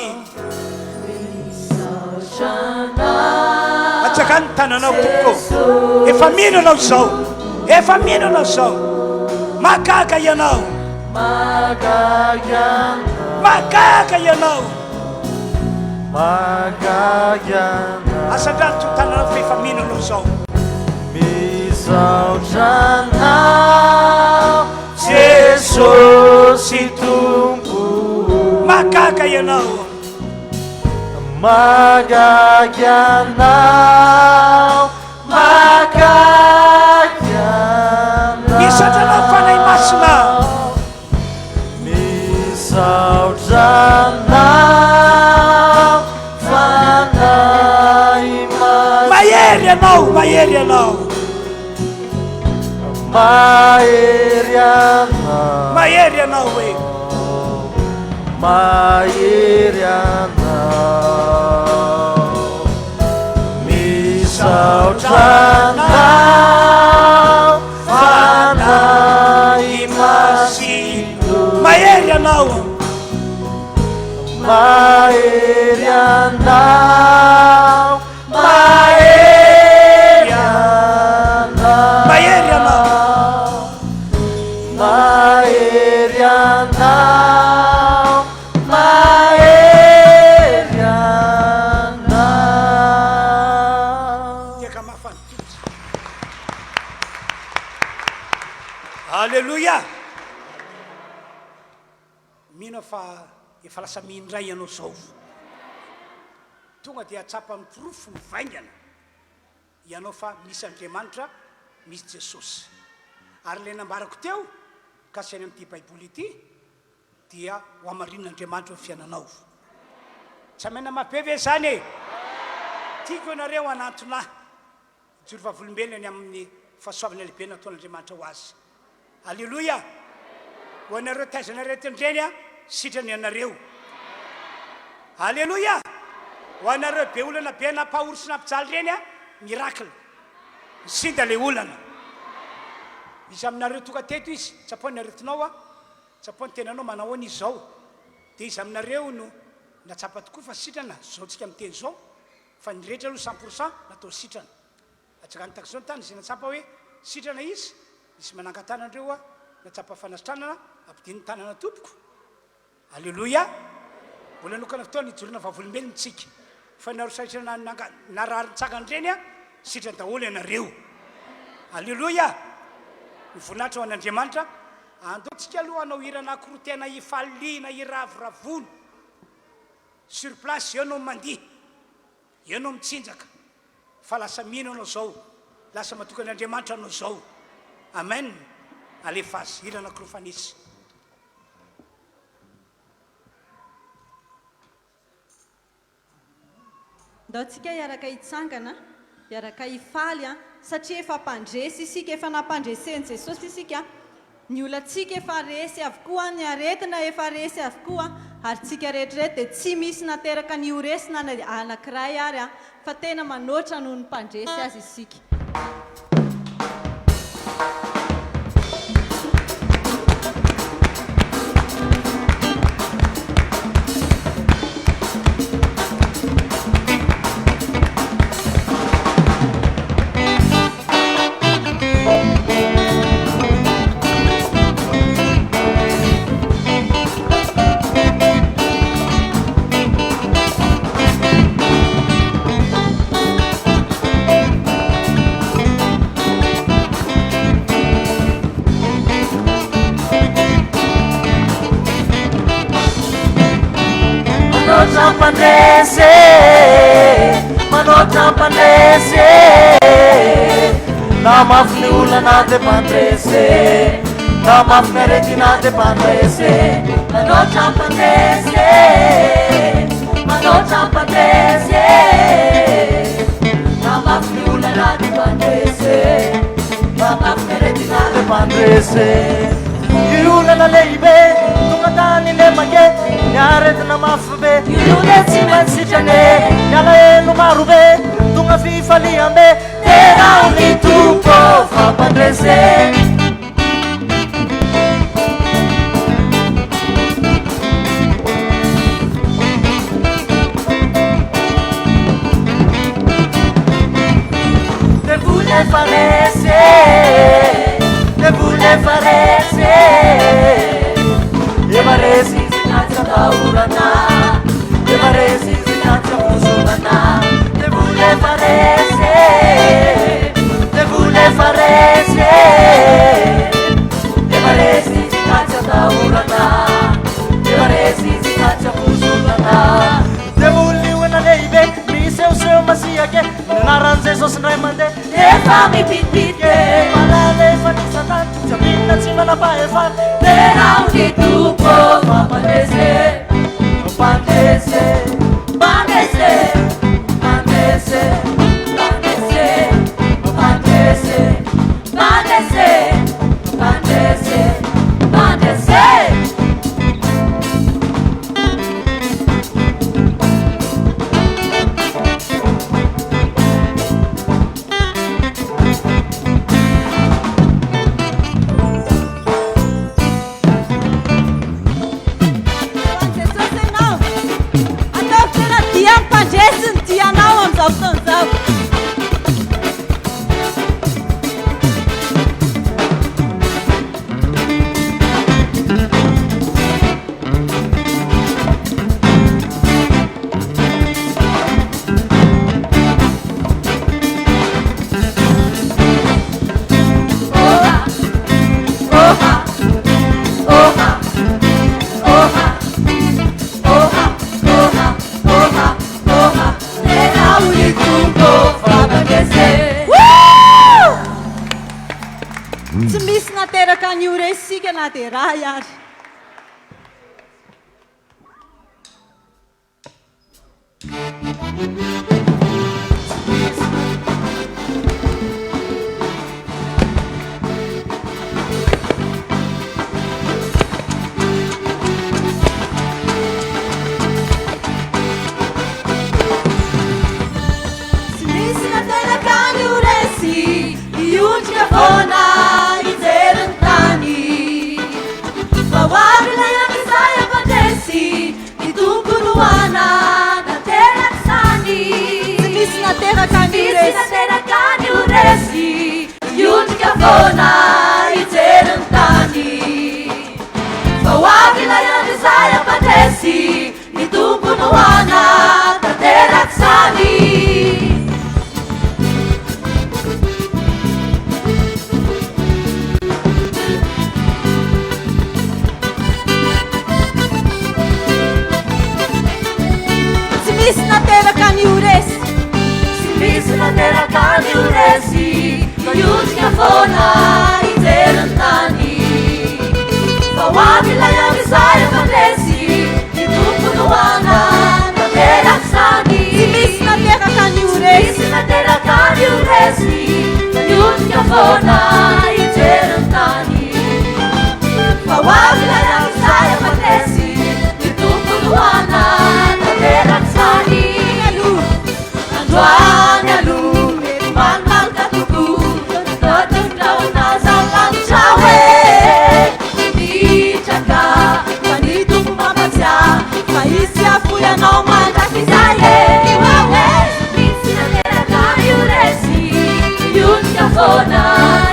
Misaotra anao Atsangano ny tananao tompoko. Efa mino ianao izao. Efa mino ianao izao. Mahagaga ianao. Mahagaga anao. Mahagaga ianao. Mahagaga anao. Asandrato ny tananao fa efa mino ianao izao. Misaotra anao Jesosy Tompo. Mahagaga ianao. Mahagaga anao, mahagaga anao. Misaotra anao Fanahy Masina. Misaotra anao Fanahy Masina. Mahery ianao, mahery ianao. Mahery anao. Mahery ianao e. Mahery anao. Misaotra anao Fanahy Masina. Mahery anao. Mahery anao. Mahery anao. Mahery anao. Mahery anao. Mahery anao. Tiaka mafy ny tongotra. Alléluia. Mino aho fa efa lasa mino indray ianao izao. Tonga dia tsapan'ny porofo mivaingana ianao fa misy Andriamanitra, misy Jesosy. Ary ilay nambarako teo, kasaina amin'ity Baiboly ity, dia ho hamarinin'Andriamanitra eo fiainanao. Tsy amena mafy be ve izany e? Tiako ianareo hanantona ahy. Hijoro vavolombelona ny amin'ny fahasoavana lehibe nataon'Andriamanitra ho azy. Aleloia! Ho anareo taizana aretin-dreny a, sitrana ianareo. Aleloia! Ho anareo be olana be nampahory sy nampijaly ireny a, miracle. Misinda ilay olana. Iza aminareo tonga teto izy, tsapao ny aretinao a, tsapao ny tenanao manahoana izy izao. Dia iza aminareo no natsapa tokoa fa sitrana izao tsika miteny izao? Fa ny rehetra aloha 100% natao sitrana. Atsangano tahaka izao ny tanana izay nahatsapa hoe sitrana izy, misy manangan-tanana ireo oa nahatsapa fanasitranana, ampidino ny tanana tompoko. Aleloia! Mbola nokana fotoana hijoroana vavolombelona tsika. Fa nareo sahitrana nanga narary nitsangana ireny a, sitrana daholo ianareo. Aleloia! Ny voninahitra ho an'Andriamanitra. Andao tsika aloha hanao hira anankiroa tena hifaliana, hiravoravoana. Sur place eo no mandihy. Eo no mitsinjaka. Fa lasa mino anao zao. Lasa matoky an'Andriamanitra anao zao. Amen. Alefaso hira anankiroa fanisy. Ndao tsika hiaraka hitsangana, hiaraka hifaly an, satria efa mpandresy isika, efa nampandresen'i Jesosy isika, ny olantsika efa resy avokoa, ny aretina efa resy avokoa, ary tsika rehetra ireto dia tsy misy nateraka ny ho resy na ny anankiray ary an, fa tena manoatra noho ny mpandresy aza isika. Manoatra mpandresy e, manoatra mpandresy e, na mafy ny olana dia mpandresy e, na mafy ny aretina dia mpandresy e, manoatra mpandresy e, manoatra mpandresy e, na mafy ny olana dia mpandresy e, na mafy ny aretina dia mpandresy e. Ny olana lehibe tonga tany lemake, ny aretina mafy be, io dia tsy maintsy sitrana e, ny alahelo maro be, tonga fifaliam-be, Derao ny Tompo fa mpandresy e. Devoly efa resy e, devoly efa resy e, efa resy izy ka tsy atahorana, efa resy izy ka tsy avozonana, devoly efa resy e, devoly efa resy e, efa resy izy ka tsy atahorana, efa resy izy ka tsy avozonana. Devoly liona lehibe, misehoseho masiaka e, ny anaran'i Jesosy indray mandeha, efa mipitipika e, manalefa ny satana, tsy aminina tsy manam-pahefana, derao ny Tompo fa mpandresy e, mpandresy e, mpandresy e, mpandresy e, mpandresy e, mpandresy e, mpandresy e, mpandresy e, mpandresy e. Jesosy ianao. Ataovy tena dia mpandresy ny dianao amin'izao fotoana izao. Tsy misy nateraka an'io resy isika na dia iray ary. Tsy misy nateraka ny ho resy, hiondrika foana hijery ny tany. Fa ho avy ilay andro izay hampandresy, ny Tompo no hanatanteraka izany. foana hijery ny tany. Fa ho avy ilay andro izay hampandresy, ny Tompo no hanatanteraka izany. Tsy misy nateraka ny ho resy. Tsy misy nateraka ny ho resy, fa hiondrika foana hijery ny tany. Fa ho avy ilay andro izay hampandresy, ny Tompo no hanatanteraka izany. Tsy misy nateraka ny ho resy. Tsy misy nateraka ny ho resy, fa hiondrika foana hijery ny tany. Fa ho avy ilay andro izay hampandresy, ny Tompo no hanatanteraka izany. Androany aloha, mety malomaloka tokoa, Tondra lanitra hoe mitraka, fa ny Tompo mampatsiahy fa hisy hahafoy anao mandrakizay e. Misy nateraka io resy, hiondrika foana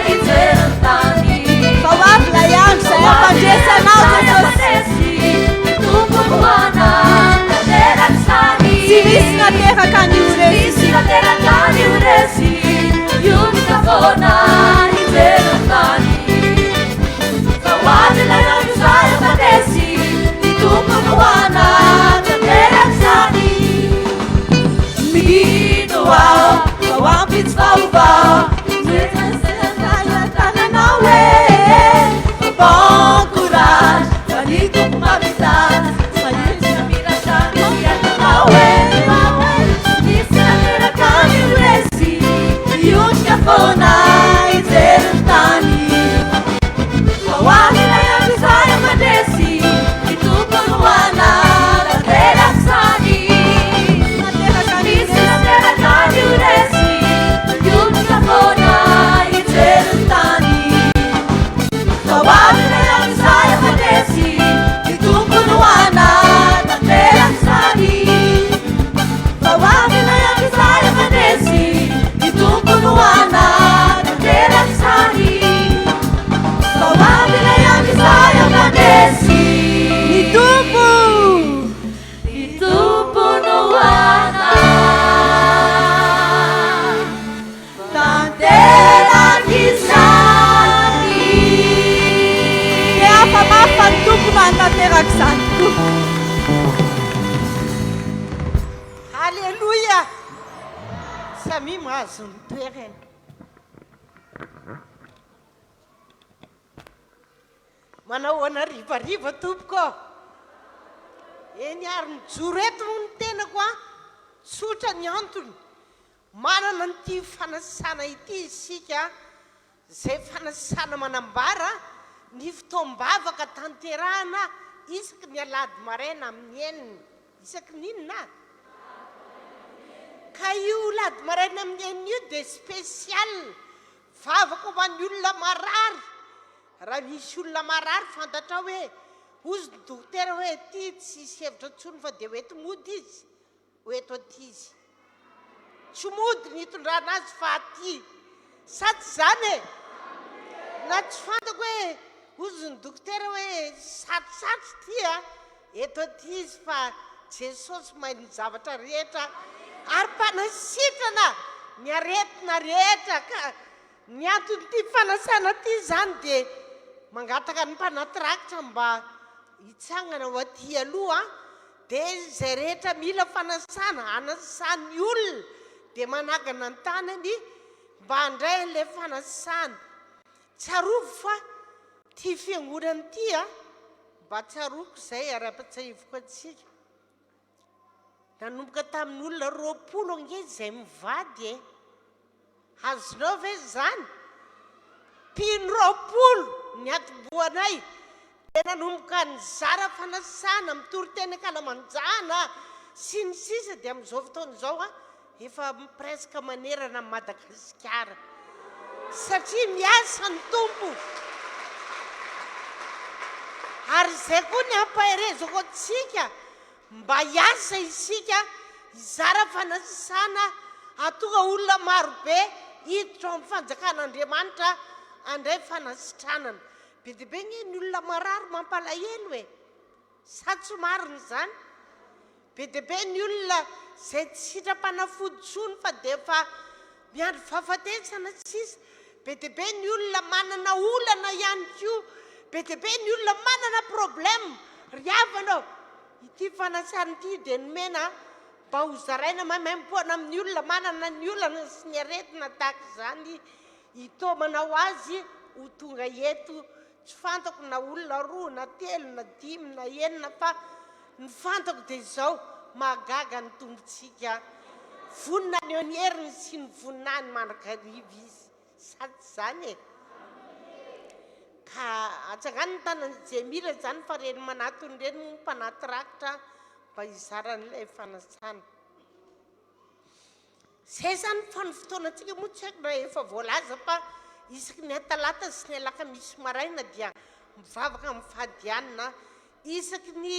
hijery ny tany. Fa ho avy ilay andro izay hampandresy anao Jesosy. Ny Tompo no hanatanteraka izany. Tsy misy nateraka ny ho resy. Misy nateraka ny ho resy, hiondrika foana hijery ny tany. Fa ho avy ilay andro izay hampandresy, ny Tompo no hanatanteraka izany. Mino aho fa ho ampitsy vaovao, Tananao e, bon courage, fa ny Tompo mahavita, fa izy mamiratra ny fiainanao e. Misy nateraka ny ho resy, hiondrika foana hijery ny tany. Fa ho avy ilay andro izay hampandresy, ny Tompo no hanatanteraka izany. Misy nateraka ny ho resy, hiondrika foana hijery ny tany. Fa ho avy ilay andro izay hampandresy, ny Tompo no hanatanteraka izany. Fa ho avy ilay andro izay hampandresy, ny Tompo no hanatanteraka izany. Fa ho avy ilay andro izay hampandresy, Ny Tompo. ny Tompo no hanatanteraka izany. Dia hafa mafy fa ny Tompo no hanatanteraka izany tokoa. Aleloia! Samia mahazo ny toerany. Manao ahoana harivariva tompoko ô! Eny ary mijoro eto moa ny tenako an! Tsotra ny antony, manana an'ity fanasana ity isika, izay fanasana manambara ny fotoam-bavaka tanterahana isaky ny alahady maraina amin'ny enina, isaky ny inona? Ka io alahady maraina amin'ny enina io dia spécial, vavaka ho an'ny olona marary. Raha misy olona marary fantatrao hoe hozy ny dokotera hoe ity tsisy hevitra intsony fa dia hoety mody izy, ho eto aty izy. Tsy mody ny hitondrana azy fa aty. Sa tsy izany e? Na tsy fantako hoe hozy ny dokotera hoe sarotsarotra ity a, eto aty izy fa Jesosy mahay ny zavatra rehetra ary mpanasitrana ny aretina rehetra ka Ny anton'ity fanasana ity izany dia mangataka ny mpanaty rakitra mba hitsangana ho aty aloha dia izay rehetra mila fanasana, hanasany olona dia managana ny tanany mba handray an'ilay fanasana. Tsarovy fa ity fiangonana ity a, mba tsaroako izay ary ampatsiahiviko antsika, nanomboka tamin'ny olona 20 ange izay mivady e. Azonao ve izany? Mpino 20 niatombohanay dia nanomboka nizara fanasana, mitory teny ankalamanjana sy ny sisa dia amin'izao fotoana izao efa presque manerana an'i Madagasikara satria miasa ny Tompo. Ary izay koa ny ampaherezako antsika Mba hiasa isika hizara fanasana hahatonga olona marobe hiditra ao amin'ny fanjakan'Andriamanitra handray fanasitranana. Be dia be anie ny olona marary mampalahelo e! Sa tsy marina izany? Be dia be ny olona izay tsy sitram-panafody intsony fa dia efa miandry fahafatesana sisa. Be dia be ny olona manana olana ihany koa. Be dia be ny olona manana problème. Ry havana ô, ity fanasana ity dia nomena mba hozaraina maimaimpoana amin'ny olona manana ny olana sy ny aretina tahaka izany hitaomana ho azy ho tonga eto Tsy fantako na olona roa na telo na dimy na enina fa ny fantako dia izao, mahagaga ny Tompontsika. Vonona haneho ny heriny sy ny voninahiny mandrakariva Izy. Sa tsy izany e? Ka atsangano ny tanan'i Jemila izany fa ireny manatona ireny moa mpanaty rakitra mba hizara an'ilay fanasana. Zay zany fa ny fotoanantsika moa tsy haiko na efa voalaza fa isaky ny atalata sy ny alakamisy maraina dia mivavaka amin'ny fahadianina, isaky ny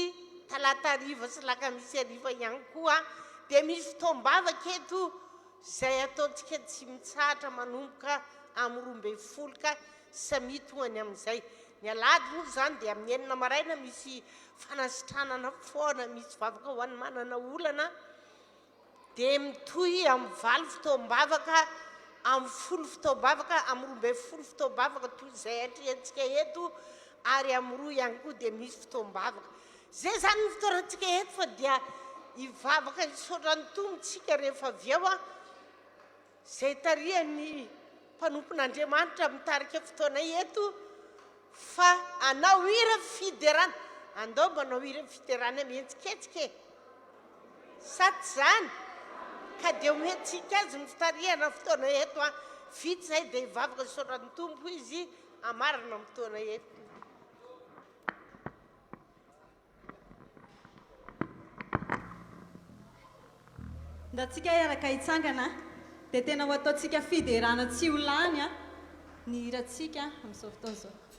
talata hariva sy alakamisy hariva ihany koa dia misy fotoam-bavaka eto izay ataontsika tsy mitsahatra manomboka amin'ny 12 ka samia tonga ny amin'izay. Ny alahady moa izany dia amin'ny enina maraina misy fanasitranana foana, misy vavaka ho an'ny manana olana. Dia mitohy amin'ny valo fotoam-bavaka, amin'ny folo fotoam-bavaka, amin'ny 12 fotoam-bavaka toy izay atrehantsika eto ary amin'ny roa ihany koa dia misy fotoam-bavaka. Izay izany ny fotoanantsika eto fa dia hivavaka hisaotra ny Tompo tsika rehefa avy eo an, izay tarihan'ny mpanompon'Andriamanitra mitarika fotoana eto fa hanao hira fiderana. Andao mba hanao hira fiderana mihetsiketsika e! Sa tsy izany? Ka dia omentsika azy ny fitarihana fotoana eto an! Vita izay dia hivavaka hisaotra ny Tompo izy hamarana ny fotoana eto. Ndantsika hiaraka hitsangana dia tena ho ataontsika fiderana tsy ho lany ny hirantsika amin'izao fotoana izao.